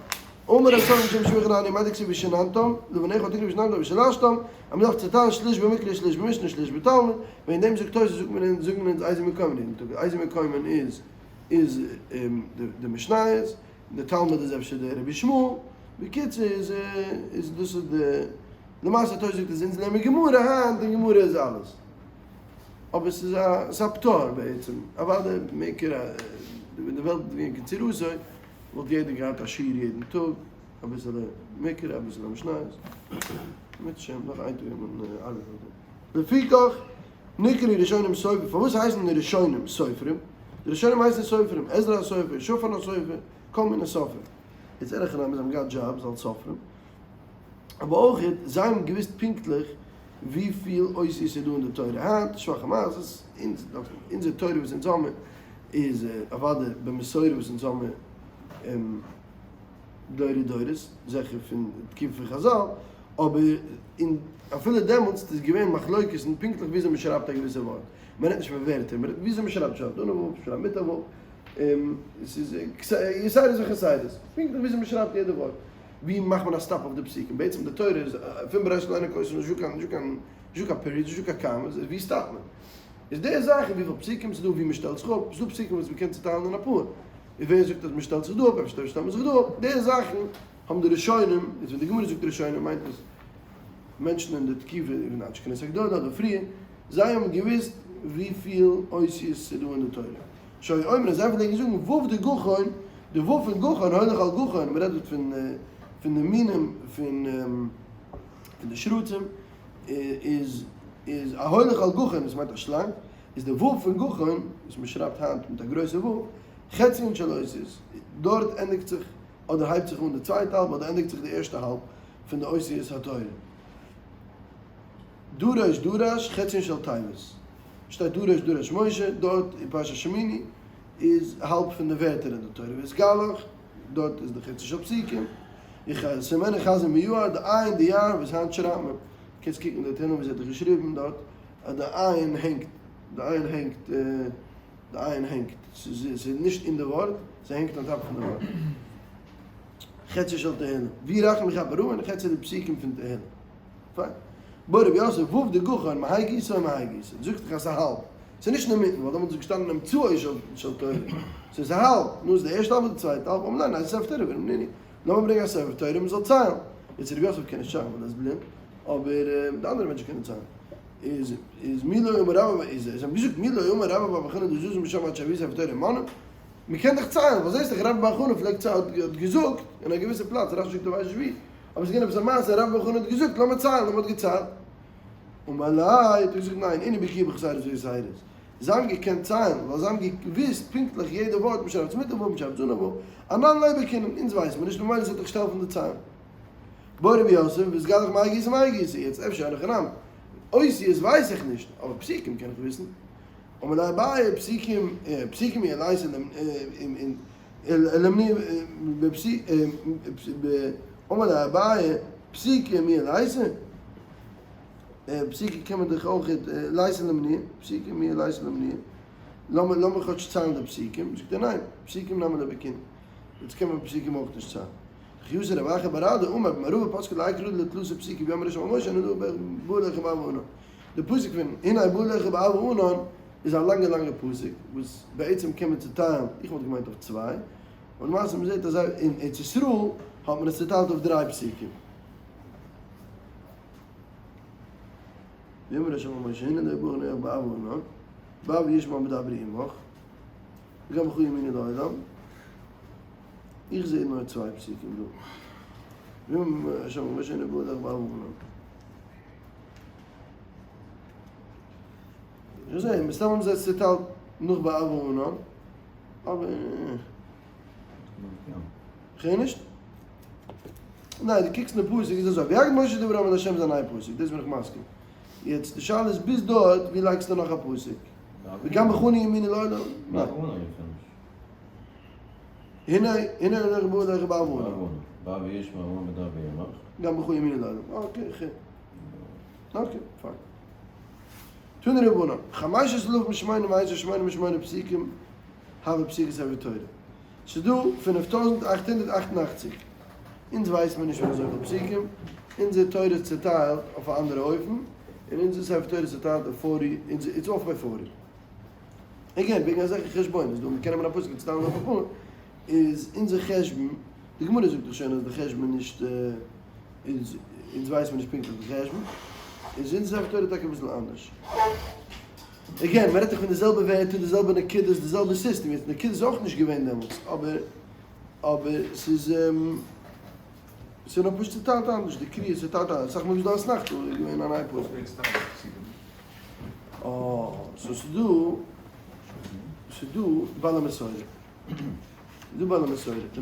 אמר רב סלא משום רבי חנניה מאי דכתיב ושננתם לבניך תקרא ושננתם ושלשתם, אז מ'דארף צעטיילן שליש במקרא שליש במשנה שליש בתלמוד, וועגן דעם זאגט תוס' זאגט מען אונז זאגן אונז איזה מקומן יעדן טאג, איזה מקומן איז איז די משניות, די תלמוד איז אפשר די רבי ישמעאל, בקיצור איז איז דאס איז די למעשה תוס' זאגט אז אונז לערנען גמרא היינט און גמרא איז אלעס. אבער ס'איז א ס'איז א פטור בעצם, אוודאי מעיקר ווען די וועלט וואלט געווען כצורתו וואלט יעדער געהאט א שיעור יעדן טאג, אביסעלע מקרא אביסעלע משניות, מירצעשעם נאך איין טאג וועט מען ארבעטן אויף דעם. לפיכך נקראו ראשונים סופרים, פארוואס הייסן די ראשונים סופרים? די ראשונים הייסן סופרים, עזרא הסופר, שפן הסופר, כל מיני סופרים. יעצט ערליכע נאמען, זיי האבן געהאט jobs אלס סופרים, אבער אויך זיי האבן געוואוסט פונקטליך. וויפיל אותיות איז דא אין די תורה היינט, שוואכע מעשות, אונז דארפן, אונזער תורה וואס אונז האמיר איז אוודאי במסורה וואס אונז האמיר דורי דורות, זיכער פון תקופה פון חזל, אבער אין אפילו דעמאלטס איז געווען מחלוקת אין פונקטליך וויאזוי מען שרייבט א געוויסע ווארט, מען רעדט נישט פון ווערטער, מען רעדט וויאזוי מען שרייבט, שרייבט אן א ו', שרייבט מיט א ו', ס'איז יתירות וחסרות, פונקטליך וויאזוי מען שרייבט יעדע ווארט, ווי מאכט מען א stop אויף די פסוקים, בעצם די תורה איז פון בראשית לעיני כל נישטא קיין נישטא קיין נישטא קיין period נישטא קיין commas, ווי stop ט מען? איז די זאך וויפיל פסוקים ס'איז דא ווי מען שטעלט זיך אפ, ס'איז דא פסוקים וואס מען קען צוטיילן אין אפאר, און ווער זאגט אז מען שטעלט זיך דא אפ, אפשר שטעלט מען זיך דא אפ, די זאכן האבן די ראשונים, איז ווען די גמרא זאגט ראשונים מיינט עס מענטשן אין די תקופה פון אנשי כנסת הגדולה אדער פריער, זיי האבן געוואוסט וויפיל אותיות ס'איז דא אין די תורה. שהיו אומרים, זיי פלעגן זאגן ו' דגחון, די ו' פון גחון, הולך על גחון, מ'רעדט דארט פון פון די מינים פון פון די שרצים, איז איז א הולך על גחון, דאס מיינט א שלאנג, איז די ו' פון גחון, וואס מ'שרייבט היינט מיט א גרויסע ו', חציין של אותיות, דארט ענדיגט זיך אדער הייבט זיך אן די צווייטע האלב אדער ענדיגט זיך די ערשטע האלב פון די אותיות התורה. דרש דרש חציין של תיבות. שטייט דרש דרש משה, דארט אין פרשת שמיני איז האלב פון די ווערטער אין די תורה, ויתגלח, דארט איז די חציין של פסוקים, ישימנה חזי מיער, די עין די יער וואס היינט שרייבט מען, קענסט קוקן די תהלים ווי זי האט דאך געשריבן דארט אז די עין הענגט, די עין הענגט, די עין הענגט, ס'איז נישט אין די ווארט, ס'הענגט on top פון די ווארט. חציין של תהלים, ווי רחמי כפר און חציין די פסוקים פון תהלים. פיין. בעי רב יוסף ו' דגחון מהאי גיסא ומהאי גיסא. דו זאגסט דאך אז ס'איז האלב. ס'איז נישט אינמיטן, ווייל דעמאלטס איז געשטאנען אמצעו של תורה. ס'איז האלב. נו איז די ערשטע האלב אדער די צווייטע האלב? אמר ליה נייתי ספר תורה ונמנינהו. לאמיר ברענגען א ספר תורה און מ'זאל ציילן. יעצט רב יוסף קען נישט ציילן ווייל ער איז בלינד, אבער די אנדערע מענטשן קענען ציילן. איז איז מי לא אמר רבה איז זיי האבן געזאגט מי לא אמר רבה בר בר חנה דזזו משם עד שיביאו ספר תורה ומנאו. מ'קען דאך ציילן, ווייל זעסט דאך רבה בר בר חנה פלעגט ציילן האט געזאגט אין א געוויסע פלאץ, רשי זאגט איך ווייס נישט ווי, אבער ס'איז געווען עפעס א מעשה, רבה בר בר חנה האט געזאגט לאמיר ציילן, און מ'האט געציילט. אמר ליה האט ער געזאגט ניין, אינהו בקיאי בחסרות ויתירות. זיי האבן געקענט ציילן, ווייל זיי האבן געוואוסט פונקטליך יעדע ווארט, מ'שרייבט עס מיט א ו', מ'שרייבט עס אן א ו', אנן לא בקיאינן, אונז ווייסן מיר נישט, ממילא ס'וועט דיך נישט העלפן די ציילן. בעי רב יוסף, ויתגלח מאי גיסא ומאי גיסא, יעצט אפשר אין הכי נמי, אותיות ווייס איך נישט, אבער פסוקים קען איך וויסן. אמר ליה אביי, פסוקים, פסוקים מיהא ליתא אמר ליה אביי, פסוקי מיהא ליתא, פסוקי קען מען דאך אויך ליתא למנויי, פסוקי מיהא ליתא למנויי, לאמיר כאטש ציילן די פסוקים, זאגט ער ניין, פסוקים נמי לא בקיאינן, יעצט קען מען פסוקים אויך נישט ציילן. וכי אתא רב אחא בר אדא אמר במערבא פסקו להאי קרא דתלתא פסוקי ויאמר ה' אל משה הנה בא אליך בעב הענן. די פסוק פון הנה בא אליך בעב הענן איז א לאנגע לאנגע פסוק וואס בעצם קען מען צוטיילן, איך וואלט געמיינט אויף צוויי, אבער למעשה מען זעט אז אין ארץ ישראל האט מען עס צוטיילט אויף דריי פסוקים. ויאמר ה' אל משה הנה לא בא אליך בעב הענן, בעבור ישמע בדברי עמך, וגם בך יאמינו לעולם. איך זע נאר צוויי פסוקים דא. ויאמר ה' אל משה הנה בא אליך בעב הענן. איך זעה, מסתם האבן זיי עס צוטיילט נאך בעב הענן, אבער כ'הער נישט. ניין, דו קוקסט אין די פסוק איז אזוי, ויגד משה דברי העם אל ה' איז א נייע פסוק, דאס בין איך מסכים. יעצט די שאלה איז ביז דארט ווי לייגסטו נאך א פסוק? וגם בך יאמינו לעולם? ניין. הנה הנה אנכי בא אליך בעב הענן. גם בך יאמינו לעולם. okay, כ'הער. okay, פיין. תנו רבנן, חמשת אלפים שמונה מאות ושמונים ושמונה פסוקים הוו פסוקי ספר תורה. ס'איז דא 5888. אונז ווייסט מען נישט פון אזויפיל פסוקים. אונזער תורה איז צוטיילט אויף א אנדערע אופן, און אונזער ספר תורה איז צוטיילט אויף forty, it's off by forty. Again, וועגן אזעלכע חשבונות דא, מ'קען נעמען א פסוק און צוטיילן אויף אפאר, איז אונזער חשבון, די גמרא זאגט דאך שוין אז די חשבון איז נישט, איז אונז ווייסט מען נישט פונקטליך די חשבון, איז אונזער ספר תורה טאקע אביסל אנדערש. Again, מ'רעדט דאך פון די זעלבע ווערטער, די זעלבע נקודות, די זעלבע סיסטעם, יעצט נקודות איז אויך נישט געווען דעמאלטס, אבער אבער ס'איז ס'איז נאר פשוט צוטיילט אנדערש, די קריאה איז צוטיילט אנדערש, אסאך מאל איז דא אתנחתא, איז געווען א נייע פסוק. אה, so ס'איז דא, ס'איז דא בעלי מסורה. ס'איז דא בעלי מסורה, די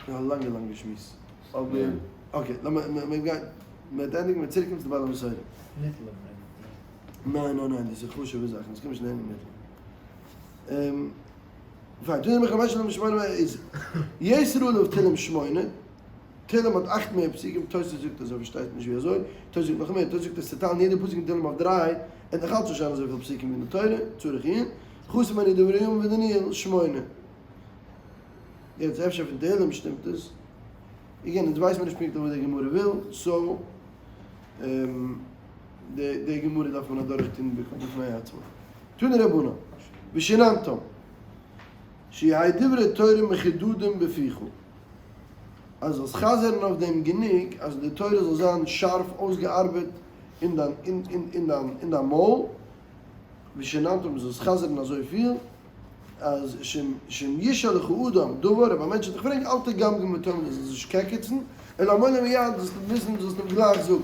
א לאנגע לאנגע שמועס. אבער okay, לאמיר מיר גיין מיר ענדיגן מיר צוריק קומען צו די בעל המסורה. ניין ניין ניין דאס איז חשובע זאכן דאס קען מען נישט לערנען מיטל. פיין, תהלים חמשה תהלים שמונה איז יתר עליו תהלים שמונה, תהלים האט אכט מער פסוקים, תוס' זאגט אז ער פארשטייט נישט ווי אזוי, תוס' זאגט נאך מער, תוס' זאגט אז צוטיילן יעדע פסוק אין תהלים אויף דריי, עט נאך אלץ נישט זיין אזויפיל פסוקים ווי אין די תורה, צריך עיון, חסר ממנו דברי הימים ודניאל שמונה. יעצט אפשר פון תהלים שטימט עס, again אונז ווייסט מיר נישט פונקטליך וואס די גמרא וויל, so די גמרא דארף מען אדורך טון בפני עצמה. תנו רבנן, ושיננתם, שיהיו דברי תורה מחודדים בפיך, אז זאלסט חזר'ן אויף דעם גענוג אז די תורה זאל זיין שארף אויסגעארבעט אין דיין אין דיין אין דיין מויל, ושיננתם זאלסט חזר'ן אזויפיל אז שאם ישאל לך אדם דבר, אויב א מענטש וועט דיך פרעגן אל תגמגם ותאמר דו זאלסט נישט קעקעצן, אלא אמור לו מיד, זאלסט אים וויסן, זאלסט אים גלייך זאגן.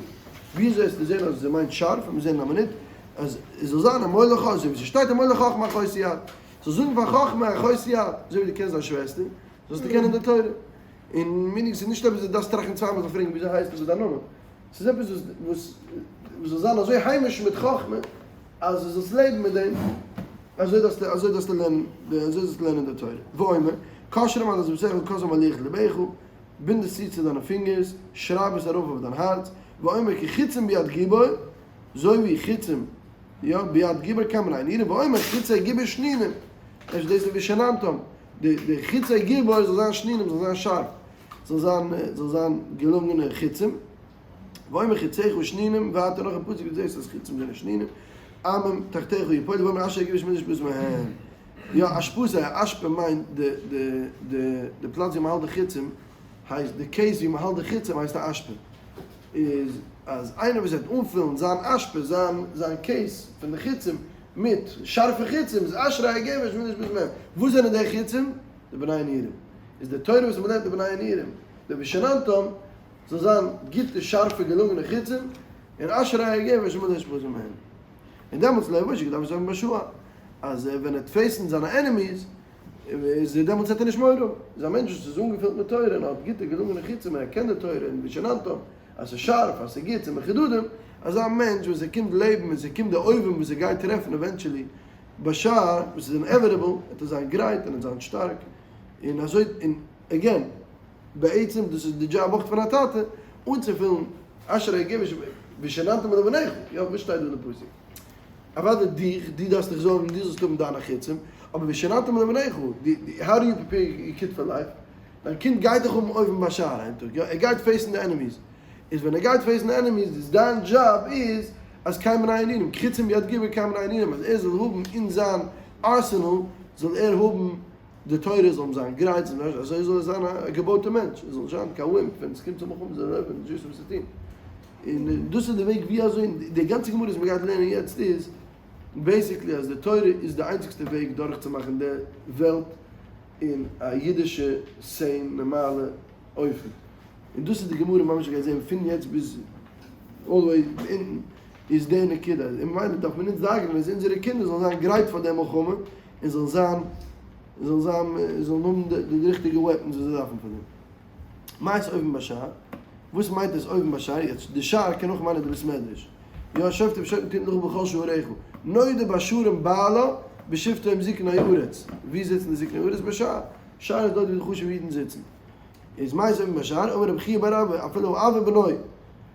וויאזוי וועסטו זען אז ער מיינט שארף, וועט מען זען אין א מינוט, אז עס זאל זיין אמור לך, אזוי ווי ס'שטייט אמור לחכמה אחותי את, זאלסט זאגן פאר חכמה אחותי את, אזוי ווי דו קענסט דיין שוועסטער, זאלסטו קענען די תורה. און meaning ס'איז נישט עפעס וואס דו דארפסט טראכטן צוויי מאל זיך פרעגן וויאזוי הייסט וואס איז דיין נאמען. ס'איז עפעס וואס וואס זאל זיין אזוי היימיש מיט חכמה אז דו זאלסט לעבן מיט דעם, אזוי דארפסטו אזוי דארפסטו לערנען אזוי זאלסטו לערנען די תורה. ואומר, קשרם על אצבעותיך וכתבם על לוחות לבך, בינד עס צו צו דיינע פינגערס, שרייב עס ארויף אויף דיין הארץ, ואומר כחיצים ביד גיבור, אזוי ווי חיצים, יא, ביד גיבור כן בני הנעורים, ואומר חיצי גיבור שנינים, אפשר דאס איז ושננתם, די די חיצי גיבור זאל זיין שנינים, זאל זיין שארף, זאל זיין זאל זיין געלונגענע חיצים, ואומר חיציך שנינים, ווייטער נאך א פסוק ווי דו זעסט אז חיצים זענען שנינים, עמים תחתיך יפולו, ואומר אשרי הגבור שמלא אשפתו מהם, יא אשפתא, אשפה מיינט די די די די פלאץ ווי מ'האלט די חיצים, הייסט די case ווי מ'האלט די חיצים הייסט א אשפה, איז אז איינער וואס וועט אנפילן זיין אשפה, זיין זיין case פון די חיצים מיט שארפע חיצים איז אשרי הגבר שמלא אשפתו מהם, וואס זענען די חיצים? די בני הנעורים, איז די תורה וואס מ'לערנט די בני הנעורים, די ושננתם, זאל זיין גוטע שארפע געלונגענע חיצים, און אשרי הגבר שמלא אשפתו מהם. און דעמאלטס לא יבושו כי דברו בשער, אז ווען ער וועט face ן זיינע enemies, איז דעמאלטס וועט ער נישט מורא האבן. איז א מענטש וואס איז אנגעפילט מיט תורה און האט גוטע געלונגענע חיצים און ער קען די תורה און ושננתם, אז ס'איז שארף, אז ס'איז גוט, ס'איז מחודדים, אזא מענטש ווען ס'קומט לעבן און ס'קומט די אויבים וואס ער גייט טרעפן eventually בשער, וואס איז inevitable, וועט ער זיין גרייט און ער וועט זיין שטארק, און אזוי, און again, בעצם דאס איז די דזשאב אויך פון א טאטע, אנצופילן אשרי הגבר ושננתם לבניך, יא וואס שטייט דא אין די פסוק? אוודאי דיך, דו דארפסט דיך זארגן דו זאלסט האבן דיינע חיצים, אבער ושננתם לבניך, how do you prepare your kid for life? דיין קינד גייט דיך האבן אויבן בשער איין טאג, יא ער גייט face ן די enemies, איז ווען ער גייט face ן די enemies איז דיין דזשאב איז אז כן בני הנעורים, כחיצים ביד גיבור כן בני הנעורים, אז ער זאל האבן אין זיין arsenal זאל ער האבן די תורה זאל אים זיין גרייט, אזוי זאל ער זיין א געבויטע מענטש, ער זאל נישט זיין קיין wimp ווען עס קומט צו מלחמה זאל ער לויפן נישט וויסן וואס צו טון. און דאס איז די וועג ווי אזוי, די גאנצע גמרא וואס מען גייט לערנען יעצט איז basically אז די תורה איז די איינציגסטע וועג דורכצומאכן די וועלט אין א אידישע sane נארמאלע אופן. און דאס איז די גמרא ממש גייט זען פון יעצט ביז all the way אונטן איז די נקודה. און ממילא דארף מען אונז דאגה'נען אז אונזערע קינדער זאלן זיין גרייט פאר די מלחמה, און זאלן זיין זאלן זיין זאלן האבן די ריכטיגע weapons וואס זיי דארפן פאר דעם. מה איז אויבן בשער? וואס מיינט עס אויבן בשער? יעצט די שער קען אויך מיינען די בית מדרש. יא שופטים שופטים תתן לך בכל שעריך. נודע בשערים בעלה בשבתו עם זקני ארץ. ווי זיצן די זקני ארץ? בשער. שער איז דארט ווי די חשובע אידן זיצן. איז מה איז אויבן בשער? אמר רבי חייא בר אבא אפילו אב ובנו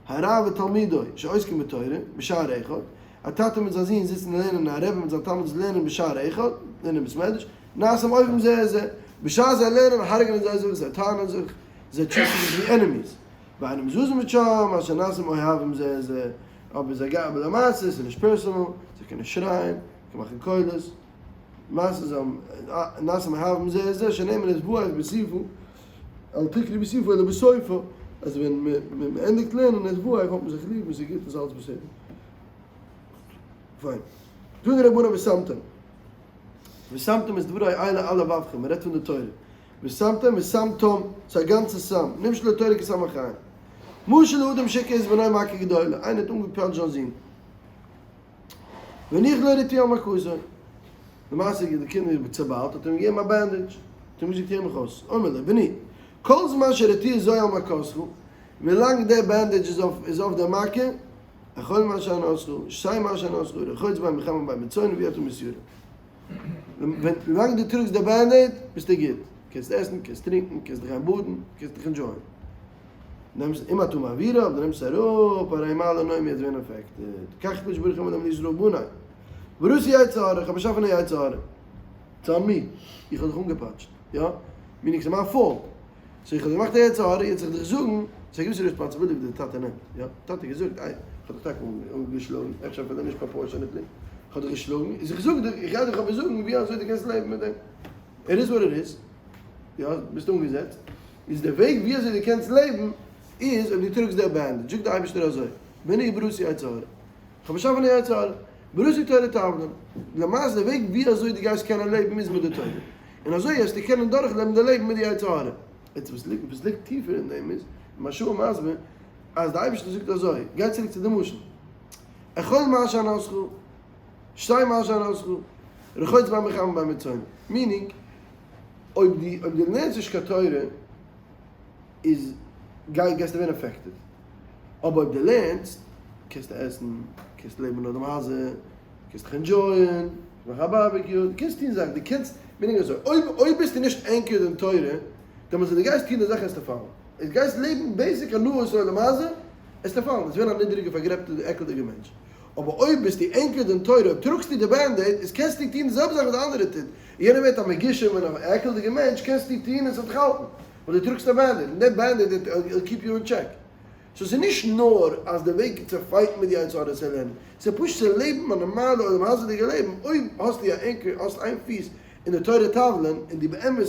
הרב ותלמידו שעוסקים בתורה בשער אחד. א טאטע מיט זיין זון זיצן און לערנען און א רבי מיט זיין תלמיד לערנען בשער אחד, לערנען אין בית מדרש, נעשים אויבים זה את זה, בשעת זיי לערנען הרג'נען זיי זיך, זיי טענה'ן זיך, זיי טשעפען זיך ווי enemies, ואינם זזים משם עד שנעשים אוהבים זה את זה, אבער זיי גייען, אבער למעשה עס איז נישט personal, זיי קענען שרייען, קען מאכן קולות, למעשה זיי האבן נעשים אוהבים זה את זה, שנאמר נתבהב בסופו, אל תקרי בסופו אלא בסופו, אז ווען מען ענדיגט לערנען נתבהב האט מען זיך ליב און ס'איז גוט און ס'איז אלץ בסדר. פיין. תנו רבנן ושמתם. ושמתם את דברי אלה על לבבכם, מען רעדט פון די תורה. ושמתם ושמתם, ס'איז א גאנצע שם, נמשל לתורה כסם החיים. משל לאדם שהכה את בנו מכה גדולה, איינער האט אנגעפאנטשט זיין זון. והניח לו ריטוי על מכתו. למעשה איז די קינד צעביילט, האט ער אים געגעבן א bandage, האט אים געזאגט הער מיך אויס, אומר לו, בני, כל זמן שרטיה זו על מכתך, ווילאנג די bandage איז אויף איז אויף די מכה, אכול מה שאנתך, שתה מה שאנתך, רחוץ בין בחמין ובין בצונן ואי אתה מתיירא. ווילאנג דו טראגסט די Band-Aid ביסטו גוט, קענסט עסן, קענסט טרינקן, קענסט דיך גיין באדן, קענסט דיך enjoy ען. נעמסט אם אתה מעבירה, אויב דו נעמסט עס אראפ, הרי מעלה נעמי וועט ווערן affected. כך הקדוש ברוך הוא אומר להם לישראל בניי. בראתי יצר הרע, איך האב באשאפן א יצר הרע. It's on me. איך האב דיך אנגעפאטשט. יא? Meaning ס'איז מיין fault. So איך האב געמאכט א יצר הרע, יעצט זאל איך דיך זאגן, ס'איז א געוויסע responsibility וואס דער טאטע נעמט. יא? טאטע האט געזאגט, איי, איך האב דיך טאקע אנגעשלאגן, אפשר אפילו נישט proportionately, איך האב דיך געשלאגן, איז איך זאג דיך, איך גיי דיך אבער זאגן ווי אזוי דו קענסט לעבן מיט דעם. It is what it is. יא, ביסט אנגעזעצט. איז דער וועג ווי אזוי דו קענסט לעבן איז אויב דו טראגסט דער bandage. זאגט דער אייבערשטער אזוי, בני בראתי יצר הרע. איך האב באשאפן א יצר הרע. בראתי תורה תבלין. למעשה דער וועג ווי אזוי דו גייסט קענען לעבן איז מיט די תורה. און אזוי וועסטו קענען דורכלעבן די לעבן מיט די יצר הרע. יעצט וואס ליגט וואס ליגט טיפער אין דעם איז, מהרש"א מסביר, אז די אייבערשטער זאגט אזוי, גיי צוריק צו די משל, אכול מה שאנתך, שתה מה שאנתך, רחוץ בין בחמין ובין בצונן, meaning, אויב דו אויב דו לערנסט נישט קיין תורה, איז גיי גייסטו ווערן affected, אבער אויב דו לערנסט, קענסטו עסן, קענסט לעבן אין עולם הזה, קענסט דיך enjoy ען, מאכן א barbecue, דו קענסט טון זאכן, דו קענסט, meaning אזוי, אויב אויב ביסטו נישט anchored אין תורה, דעמאלטס ווען דו גייסט טון די זאכן וועסטו פאלן, אויב גייסט לעבן basic הנאות עולם הזה, וועסטו פאלן, וועסט ווערן א נידעריגע פארגרעבטע עקלדיגע מענטש, אבער אויב ביסטו anchored אין תורה, אויב טראגסטו די Band-Aid, איז קענסטו טון די זעלבע זאך וואס די אנדערע טוט, און יענער ווערט א מגושם און א עקלדיגע מענטש, קענסטו טון און ס'וועט דיך האלטן, ווייל דו טראגסט א Band-Aid, און די Band-Aid וועט keep you in check. So ס'איז נישט נאר אז די וועג צו fight ן מיט די יצר הרע איז צו לערנען, ס'איז פשוט צו לעבן א נארמאלע עולם הזה'דיגע לעבן, אויב האסטו א anchor, האסט איין פיס אין די תורה תבלין, און דו באמת,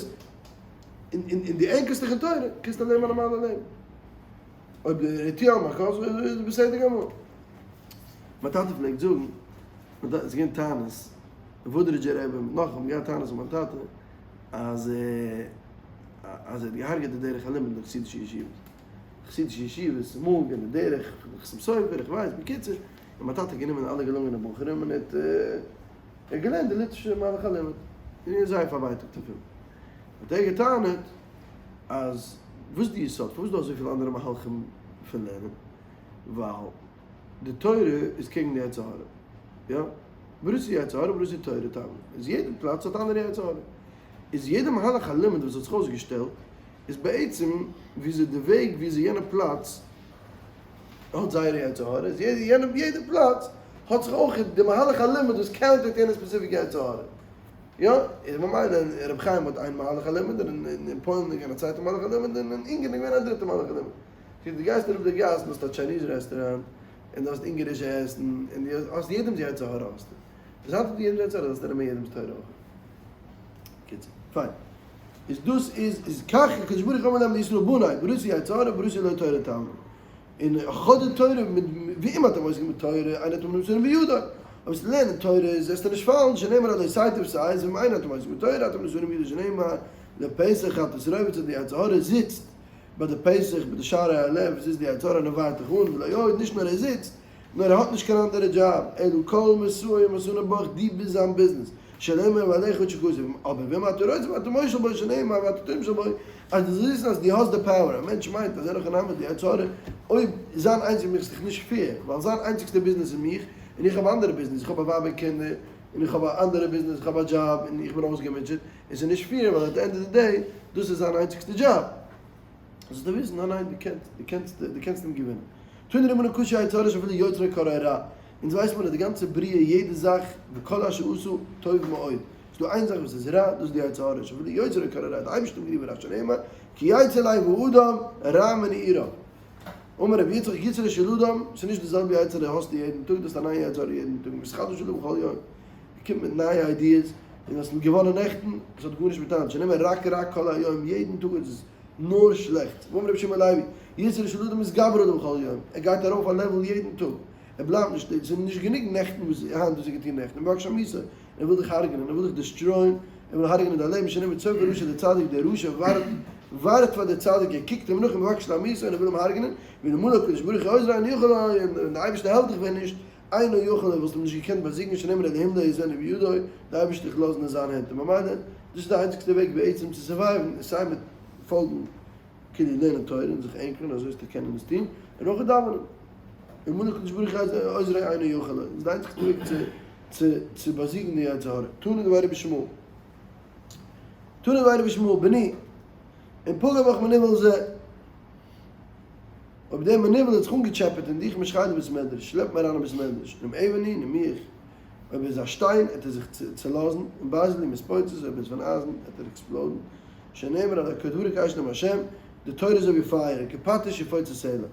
און דו anchor סט דיך אין תורה, קענסטו לעבן א נארמאלע לעבן. אויב די רתיעה מאכט אויס, איז בסדר גמור. מיין טאטע פלעגט זאגן, ס'איז געווען טענות, די וואודרידזשער רבי מיט נאך האבן געהאט טענות אויף מיין טאטע, אז אז ער האט געהארגעט די דרך הלימוד אין די חסידישע ישיבות. חסידישע ישיבות איז אמאל געווען די דרך פון די חתם סופר, איך ווייס, בקיצור, און מיין טאטע האט גענומען אלע געלונגענע בחורים און ער האט ער האט געלערנט די ליטווישע מהלך הלימוד, און ער איז זייער פארווייטאגט דערפון. האט ער געטענה'ט אז וואס איז די יסוד, פארוואס איז דא אזויפיל אנדערע מהלכים פון לערנען? ווייל די תורה איז קעגן די יצר הרע, יא? בראתי יצר הרע בראתי תורה תבלין, איז יעדע פלאץ האט אנדערע יצר הרע, איז יעדע מהלך הלימוד וואס האט זיך אויסגעשטעלט איז בעצם וויאזוי די וועג וויאזוי יענע פלאץ האט זייערע יצר הרע, איז יענע יעדע פלאץ האט זיך אויך די מהלך הלימוד וואס counter ט יענע specific יצר הרע, יא? איז ממילא רבי חיים האט איין מהלך הלימוד און אין פוילן איז געווען א צווייטע מהלך הלימוד און אין אונגערן איז געווען א דריטע מהלך הלימוד. דו גייסט אראפ די גאס און האסט א Chinese רעסטוראנט און דו האסט אונגערישע עסן און דו האסט יעדעמס יצר הרע האסטו. וואס האלט איר יעדעמס יצר הרע זאלסטו נעמען יעדעמס תורה אויך. קיצור. פיין. איז דאס איז איז כך הקדוש ברוך הוא אמר להם לישראל בני בראתי יצר הרע בראתי לו תורה תבלין. און האט די תורה מיט ואם אתם עוסקים בתורה אין אתם נתונים בידו. אויב וועסטו לערנען תורה איז וועסטו נישט פאלן שנאמר הלא תיטיב שאת ואם אין אתם עוסקים בתורה אתם נתונים בידו שנאמר לפתח חטאת רובץ די יצר הרע זיצט ביי די פתח ביי די שערי הלב זיצט די יצר הרע און ווארט דיך אן ולא עוד נישט נאר ער זיצט נאר ער האט נישט קיין אנדערע דזשאב אלא כל משאו ומתנו בך דו ביסט זיין ביזנעס שנאמר ועליך תשוקתו אבער ואם אתה רוצה ואתה מושל בו שנאמר ואתה תמשל בו אז דו זאלסט וויסן אז דו האסט די power א מענטש מיינט אז ער האט קיין די יצר הרע אויב זיין איינציג מיך איז דאך נישט fair ווייל זיין איינציגסטע ביזנעס איז מיך און איך האב אנדערע ביזנעס איך האב א ווייב און קינדער און איך האב א אנדערע ביזנעס איך האב א דזשאב און איך בין אויסגעמוטשעט און ס'איז נישט fair ווייל at the end of the day דאס איז זיין איינציגסטע דזשאב. זאלסטו וויסן, ניין ניין, דו קענסט, דו קענסט, דו קענסט אים געווינען. תנו רבנן קשה יצר הרע שאפילו יוצרו קראו רע. אונז ווייסט מען אז די גאנצע בריאה יעדע זאך וכל אשר עשה טוב מאוד. ס'איז דא איין זאך וואס איז רע, דאס איז די יצר הרע, שאפילו יוצרו קראו רע, די אייבערשטער האט גערופן רע שנאמר כי יצר לב האדם רע מנעוריו. אמר רבי יצחק יצרו של אדם, ס'איז נישט די זעלבע יצר הרע האסטו יעדן טאג, דו האסט א נייע יצר הרע יעדן טאג, מתחדש עליו בכל יום. ער קומט מיט נייע ideas, און האסט געוואנען נעכטן, עס האט גארנישט מיט היינט, שנאמר רק רע כל היום, יעדן טאג איז עס נאר שלעכטס, ואמר רבי שמעון לוי, יצרו של אדם מתגבר עליו בכל יום, ער גייט ארויף א level יעדן טאג, ער בלייבט נישט, עס איז נישט גענוג נעכטן וואס היינט וואס איז געטון נעכטן, ומבקש להמיתו, ער וויל דיך הרג'נען, ער וויל דיך destroy ען, ער וויל הרג'נען דיין לעבן, שנאמר צופה רשע לצדיק, דער רשע ווארט ווארט פאר דער צדיק, ער קוקט אים נאך ומבקש להמיתו און ער וויל אים הרג'נען, ואלמלא הקדוש ברוך הוא עוזרו אינו יכול לו, און דער אייבערשטער העלפט דיך ווען נישט, אינו יכול ער וואלסט אים נישט געקענט באזיגן שנאמר אלהים לא יעזבנו בידו, די אייבערשטער דיך לאזן אין זיין הענט און ממילא דאס איז די איינציגסטע וועג בעצם צו survive ן איז סיי מיט פאלגן. כאילו לערנען תורה און זיך ענקערן אזוי זאלסטו קענען עס טון, און אויך דאווענען. אלמלא הקדוש ברוך הוא עוזרו אינו יכול לו, איז די איינציגסטע וועג צו צו צו באזיגן די יצר הרע. תנא דבי רבי ישמעאל, תנא דבי רבי ישמעאל, בני, אם פגע בך מנוול זה, אויב דער מנוול האט זיך אנגעטשעפעט אין דיך משכהו לבית מדרש, שלעפ אים אריין אין בית מדרש, אם אבן הוא, נניח, אויב ער איז א שטיין עט ער זיך צעלאזן, אם ברזל הוא מתפוצץ, אויב ער איז פון אייזן עט ער explode ן, שנאמר הלא כה דברי כאש נאום השם, די תורה איז אזוי ווי פייער, כפטיש יפוצץ סלע,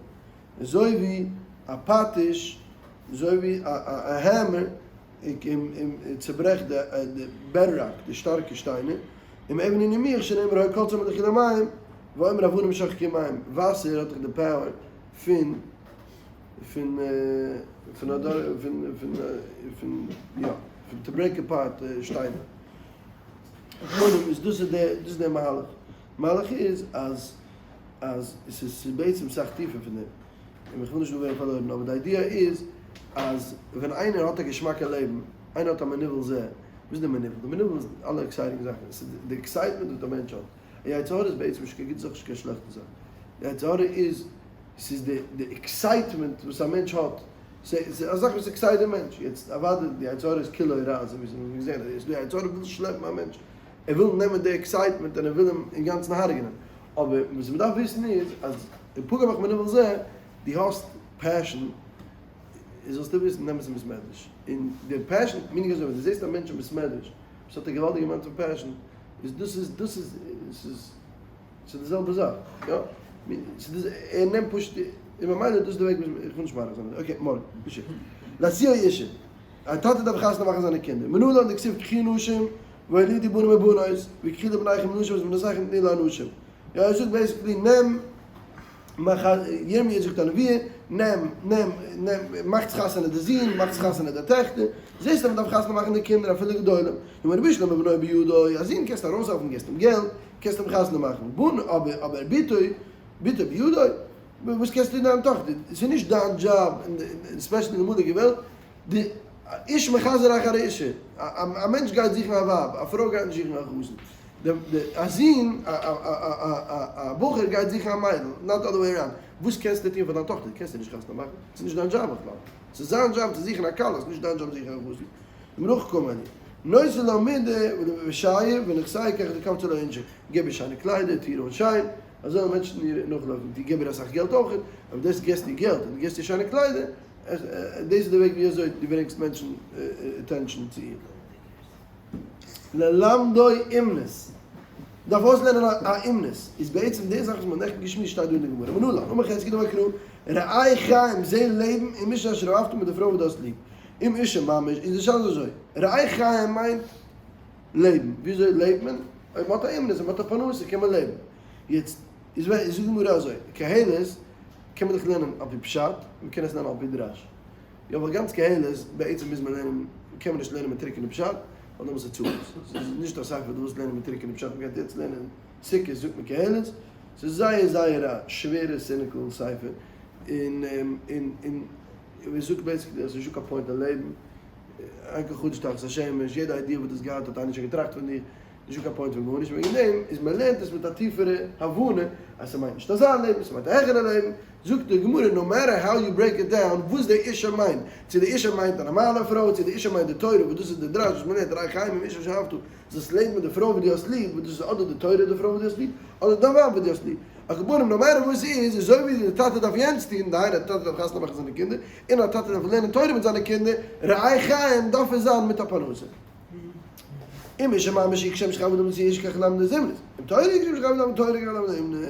אזוי ווי א פטיש, אזוי ווי א hammer צוברעכט די bedrock, די שטארקע שטיינער, אם אבן הוא נימוח שנאמר היה כל צמא לכו למים, ואומר אבנים שחקו מים, וואסער האט דאך די power פון פון פון אדורך פון פון פון יא פון to break apart שטיינער. על כל פנים איז דאס איז דער דאס איז דער מהלך. מהלך איז אז אז עס איז ס'איז בעצם סאך טיפער פון דעם. און איך וויל נישט דא ווערן פארלוירן אבער די idea איז אז ווען איינער האט א געשמאקע לעבן, איינער האט א מנוול זה, וואס איז די מנוול? די מנוול איז אלע exciting זאכן, עס איז די excitement וואס א מענטש האט. א יצר הרע איז בעצם נישט קיין גוטע זאך נישט קיין שלעכטע זאך. די יצר הרע איז ס'איז די די excitement וואס א מענטש האט, ס'איז א זאך וואס excite די מענטש, יעצט אוודאי די יצר הרע איז כולו רע אזוי ווי מ'האט געזען, אז די יצר הרע וויל שלעפן א מענטש, ער וויל נעמען די excitement און ער וויל אים אינגאנצן הרג'נען, אבער וואס מ'דארף וויסן איז אז אם פגע בך מנוול זה, דו האסט passion, זאלסטו וויסן נעם עס אין בית מדרש, און די passion, meaning אזוי ווען דו זעסט א מענטש אין בית מדרש וואס האט א געוואלדיגע amount פון passion, איז דאס איז דאס איז ס'איז. ס'איז די זעלבע זאך, יא? ס'איז ער נעמט פשוט, און ממילא דאס איז די וועג וואס, איך וויל נישט מאריך זיין, okay, מארגן, נמשיך. להשיאו אשה, א טאטע דארף חתונה מאכן זיינע קינדער, מנלן דכתיב קחו נשים והולידו בנים ובנות, וקחו לבניכם נשים ואת בנותיכם תנו לאנשים. יא, ער זאגט basically נעם, מאך א, ירמי' זאגט א נבואה, נעם, נעם, נעם, מאכטס חתונה די זין, מאכטס חתונה די טעכטער, זעסט אז מ'דארף חתונה מאכן די קינדער אפילו גדולים, אמר בשלמא בנו בידו, א זון קענסטו ארויסהעלפן, געסט אים געלט, קענסט אים חתונה מאכן, בן, אבער, אבער בתו, בתו בידו, וואס קענסטו דיין טאכטער, ס'איז נישט דיין דזשאב, especially אין די אמאליגע וועלט, די איש מחזר אחר האשה, א מענטש גייט זוכן א ווייב, א פרוי גייט נישט זוכן א חתן, די א זון, א בחור גייט זוכן א מיידל, not other way around, וואס קענסטו טון פאר דיין טאכטער, קענסט איר נישט חתונה מאכן, ס'איז נישט דיין דזשאב בכלל, ס'איז זיין דזשאב צו זוכן א כלה, ס'איז נישט דיין דזשאב זוכן א חתן. דמרח קאמאני, נושא לו מידה ושייע ונכסי כך דקמצא לו אינשי, געב איר שיינע קליידער, טו איר אן שיין, אזוי וועלן מענטשן איר נאכלויפן, דו געב איר אסאך געלט אויך, אבער דאס געסט איר געלט און דו געסט איר שיינע קליידער, דאס איז די וועג ווי אזוי דו ברענגסט מענטשן attention צו איר. ללמדו אומנות, מ'דארף אויסלערנען א אומנות, איז בעצם די זאך וואס מ'האט נעכטן געשמועסט שטייט דא אין די גמרא, מנלן, אמר חזקיה דאמר קרא, ראה חיים, זע לעבן, עם אשה אשר אהבת מיט די פרוי וואס דו האסט ליב. עם אשה ממש, איז די שאלה אזוי, ראה חיים מיינט לעבן, וויאזוי לעבט מען? אויב מ'האט א אומנות און מ'האט א פרנסה קען מען לעבן. יעצט איז זאגט די גמרא אזוי, קהלת קען מען דאך לערנען על פי פשט, מ'קען עס לערנען על פי דרש. יא ווייל גאנץ קהלת בעצם מוז מען לערנען, קען מען נישט לערנען מיט טרוקענע פשט, ווייל דעמאלטס איז צרות. ס'איז נישט א ספר דו ווילסט לערנען מיט טרוקענע פשט, מ'גייט יעצט לערנען סוכות זאגט מען קהלת, ס'איז זייער זייער א שווערע cynical ספר, און און און און ער זאגט basically אז ס'נישט דא קיין point אין לעבן, אין כל חדש תחת השמש, יעדע idea וואס דו האסט געהאט האט איינער שוין געטראכט פון דיר, נישט דא קיין point פון גארנישט, וועגן דעם איז מען לערנט עס מיט א טיפערע הבנה אז ס'מיינט נישט אזא לעבן, ס'מיינט א העכערע לעבן, זאגט די גמרא no matter how you break it down וואס די אישה מיינט, צו די אישה מיינט א נארמאלע פרוי, צו די אישה מיינט די תורה וואס דאס איז די דרש וואס מען לערנט ראה חיים עם אשה אשר אהבת, זאלסט לעבן מיט די פרוי וואס דו האסט ליב, וואס דאס איז אדער די תורה די פרוי וואס דו האסט ליב, אדער דיין ווייב וואס דו האסט ליב. על כל פנים no matter וואס ס'איז, אזוי ווי די טאטע דארף יענץ טון, דהיינו א טאטע דארף חתונה מאכן זיינע קינדער, און א טאטע דארף לערנען תורה מיט זיינע קינדער, ראה חיים דארף עס זיין מיט א פרנסה. אם אשה ממש היא כשם שחייב אדם להשיא אשה כך ללמדו אומנות, אם תורה היא כשם שחייב אדם תורה כך ללמדו אומנות.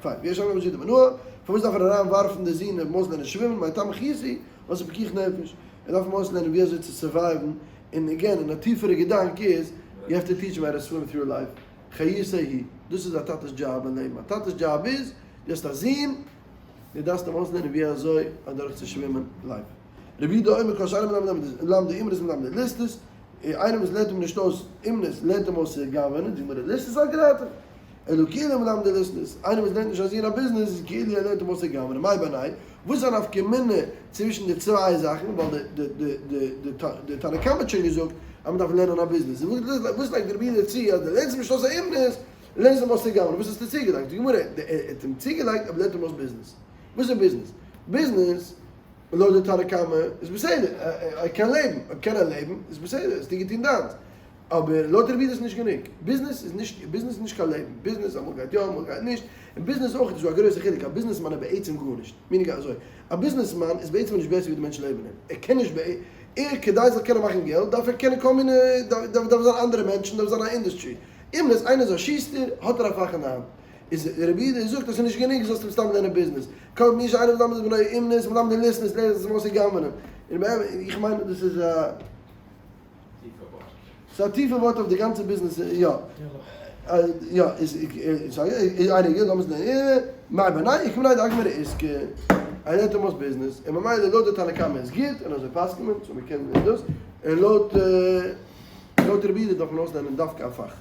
פיין, ויש אומרים זו דמנוע, פארוואס דארף ער אריין ווארפן די זון און אויסלערנען שווימען, מאי טעמא חייתי, וואס איז פיקוח נפש? ער דארף אים אויסלערנען ווי אזוי צו survive ן, און again, און א טיפערע געדאנק איז, you have to teach him how to swim through life, חיותו היא, דאס איז א טאטע'ס דזשאב אין לעבן, א טאטע'ס דזשאב איז, דו האסט א זון, דו דארפסט אים אויסלערנען ווי אזוי אדורך צו שווימען life. רבי יהודה אומר כל שאינו מלמדו אומנות מלמדו ליסטות, איינער וואס לערנט אים נישט אויס אומנות לערנט אים אויס צו גנב'ענען, זאגט מיר ליסטות סלקא דעתך, אלא כאילו מלמדו ליסטות, איינער וואס לערנט נישט א זון א ביזנעס איז כאילו ער לערנט אים אויס צו גנב'ענען, מאי בינייהו, וואס איז א נפקא מינה צווישן די צוויי זאכן, ווייל די תנא קמא האט שוין געזאגט אז מען דארף לערנען א ביזנעס, וואס לייגט רבי יהודה צו אז דו לערנסט אים נישט אויס א אומנות? לערנסט אים אויס צו גנב'נען, וואס האסטו צוגעלייגט? די גמרא, ער האט אים צוגעלייגט אבער לערנט אים אויס ביזנעס. וואס איז ביזנעס? ביזנעס, לויט די תנא קמא, איז בסדר, ער קען לעבן, אויב קען ער לעבן, איז בסדר, האסטו געטון דיינס. אבער לויט רבי איז עס נישט גענוג. ביזנעס איז נישט, ביזנעס איז נישט קיין לעבן. ביזנעס אמאל גייט יא אמאל גייט נישט. און ביזנעס אויך איז דא א גרויסע חילוק, א ביזנעסמאן איז בעצם גארנישט. meaning אזוי, א ביזנעסמאן איז בעצם נישט בעסער ווי די מענטשן לעבן אים. ער קען נישט, ער כדי זאל קענען מאכן געלט דארף ער קענען כל מיני, דארף זיין אנדערע מענטשן, דארף זיין א industry. אומנות, איינער איז א שוסטער, האט ער א פאך אין די האנט. איז רבי יהודה זאגט אז ס'איז נישט גענוג זאלסט אים סתם לערנען ביזנעס. כל מי שאינו מלמד את בנו אומנות מלמדו ליסטות לערנט זיך אויס צו גנב'נען. און באמת, איך מיין אז דאס איז א. טיפע ווארט. ס'איז א טיפע ווארט אויף די גאנצע ביזנעס, יא. יא, איז איינער לאמיר זען, מאי בינייהו, איכא בינייהו דאגמרי עיסקא, ער לערנט אים אויס ביזנעס, און ממילא לויט די תנא קמא איז גוט, און אזוי פסק'נט מען, so מ'קען דאס, און לויט לויט רבי יהודה דארף מען אויסלערנען דווקא א פאך.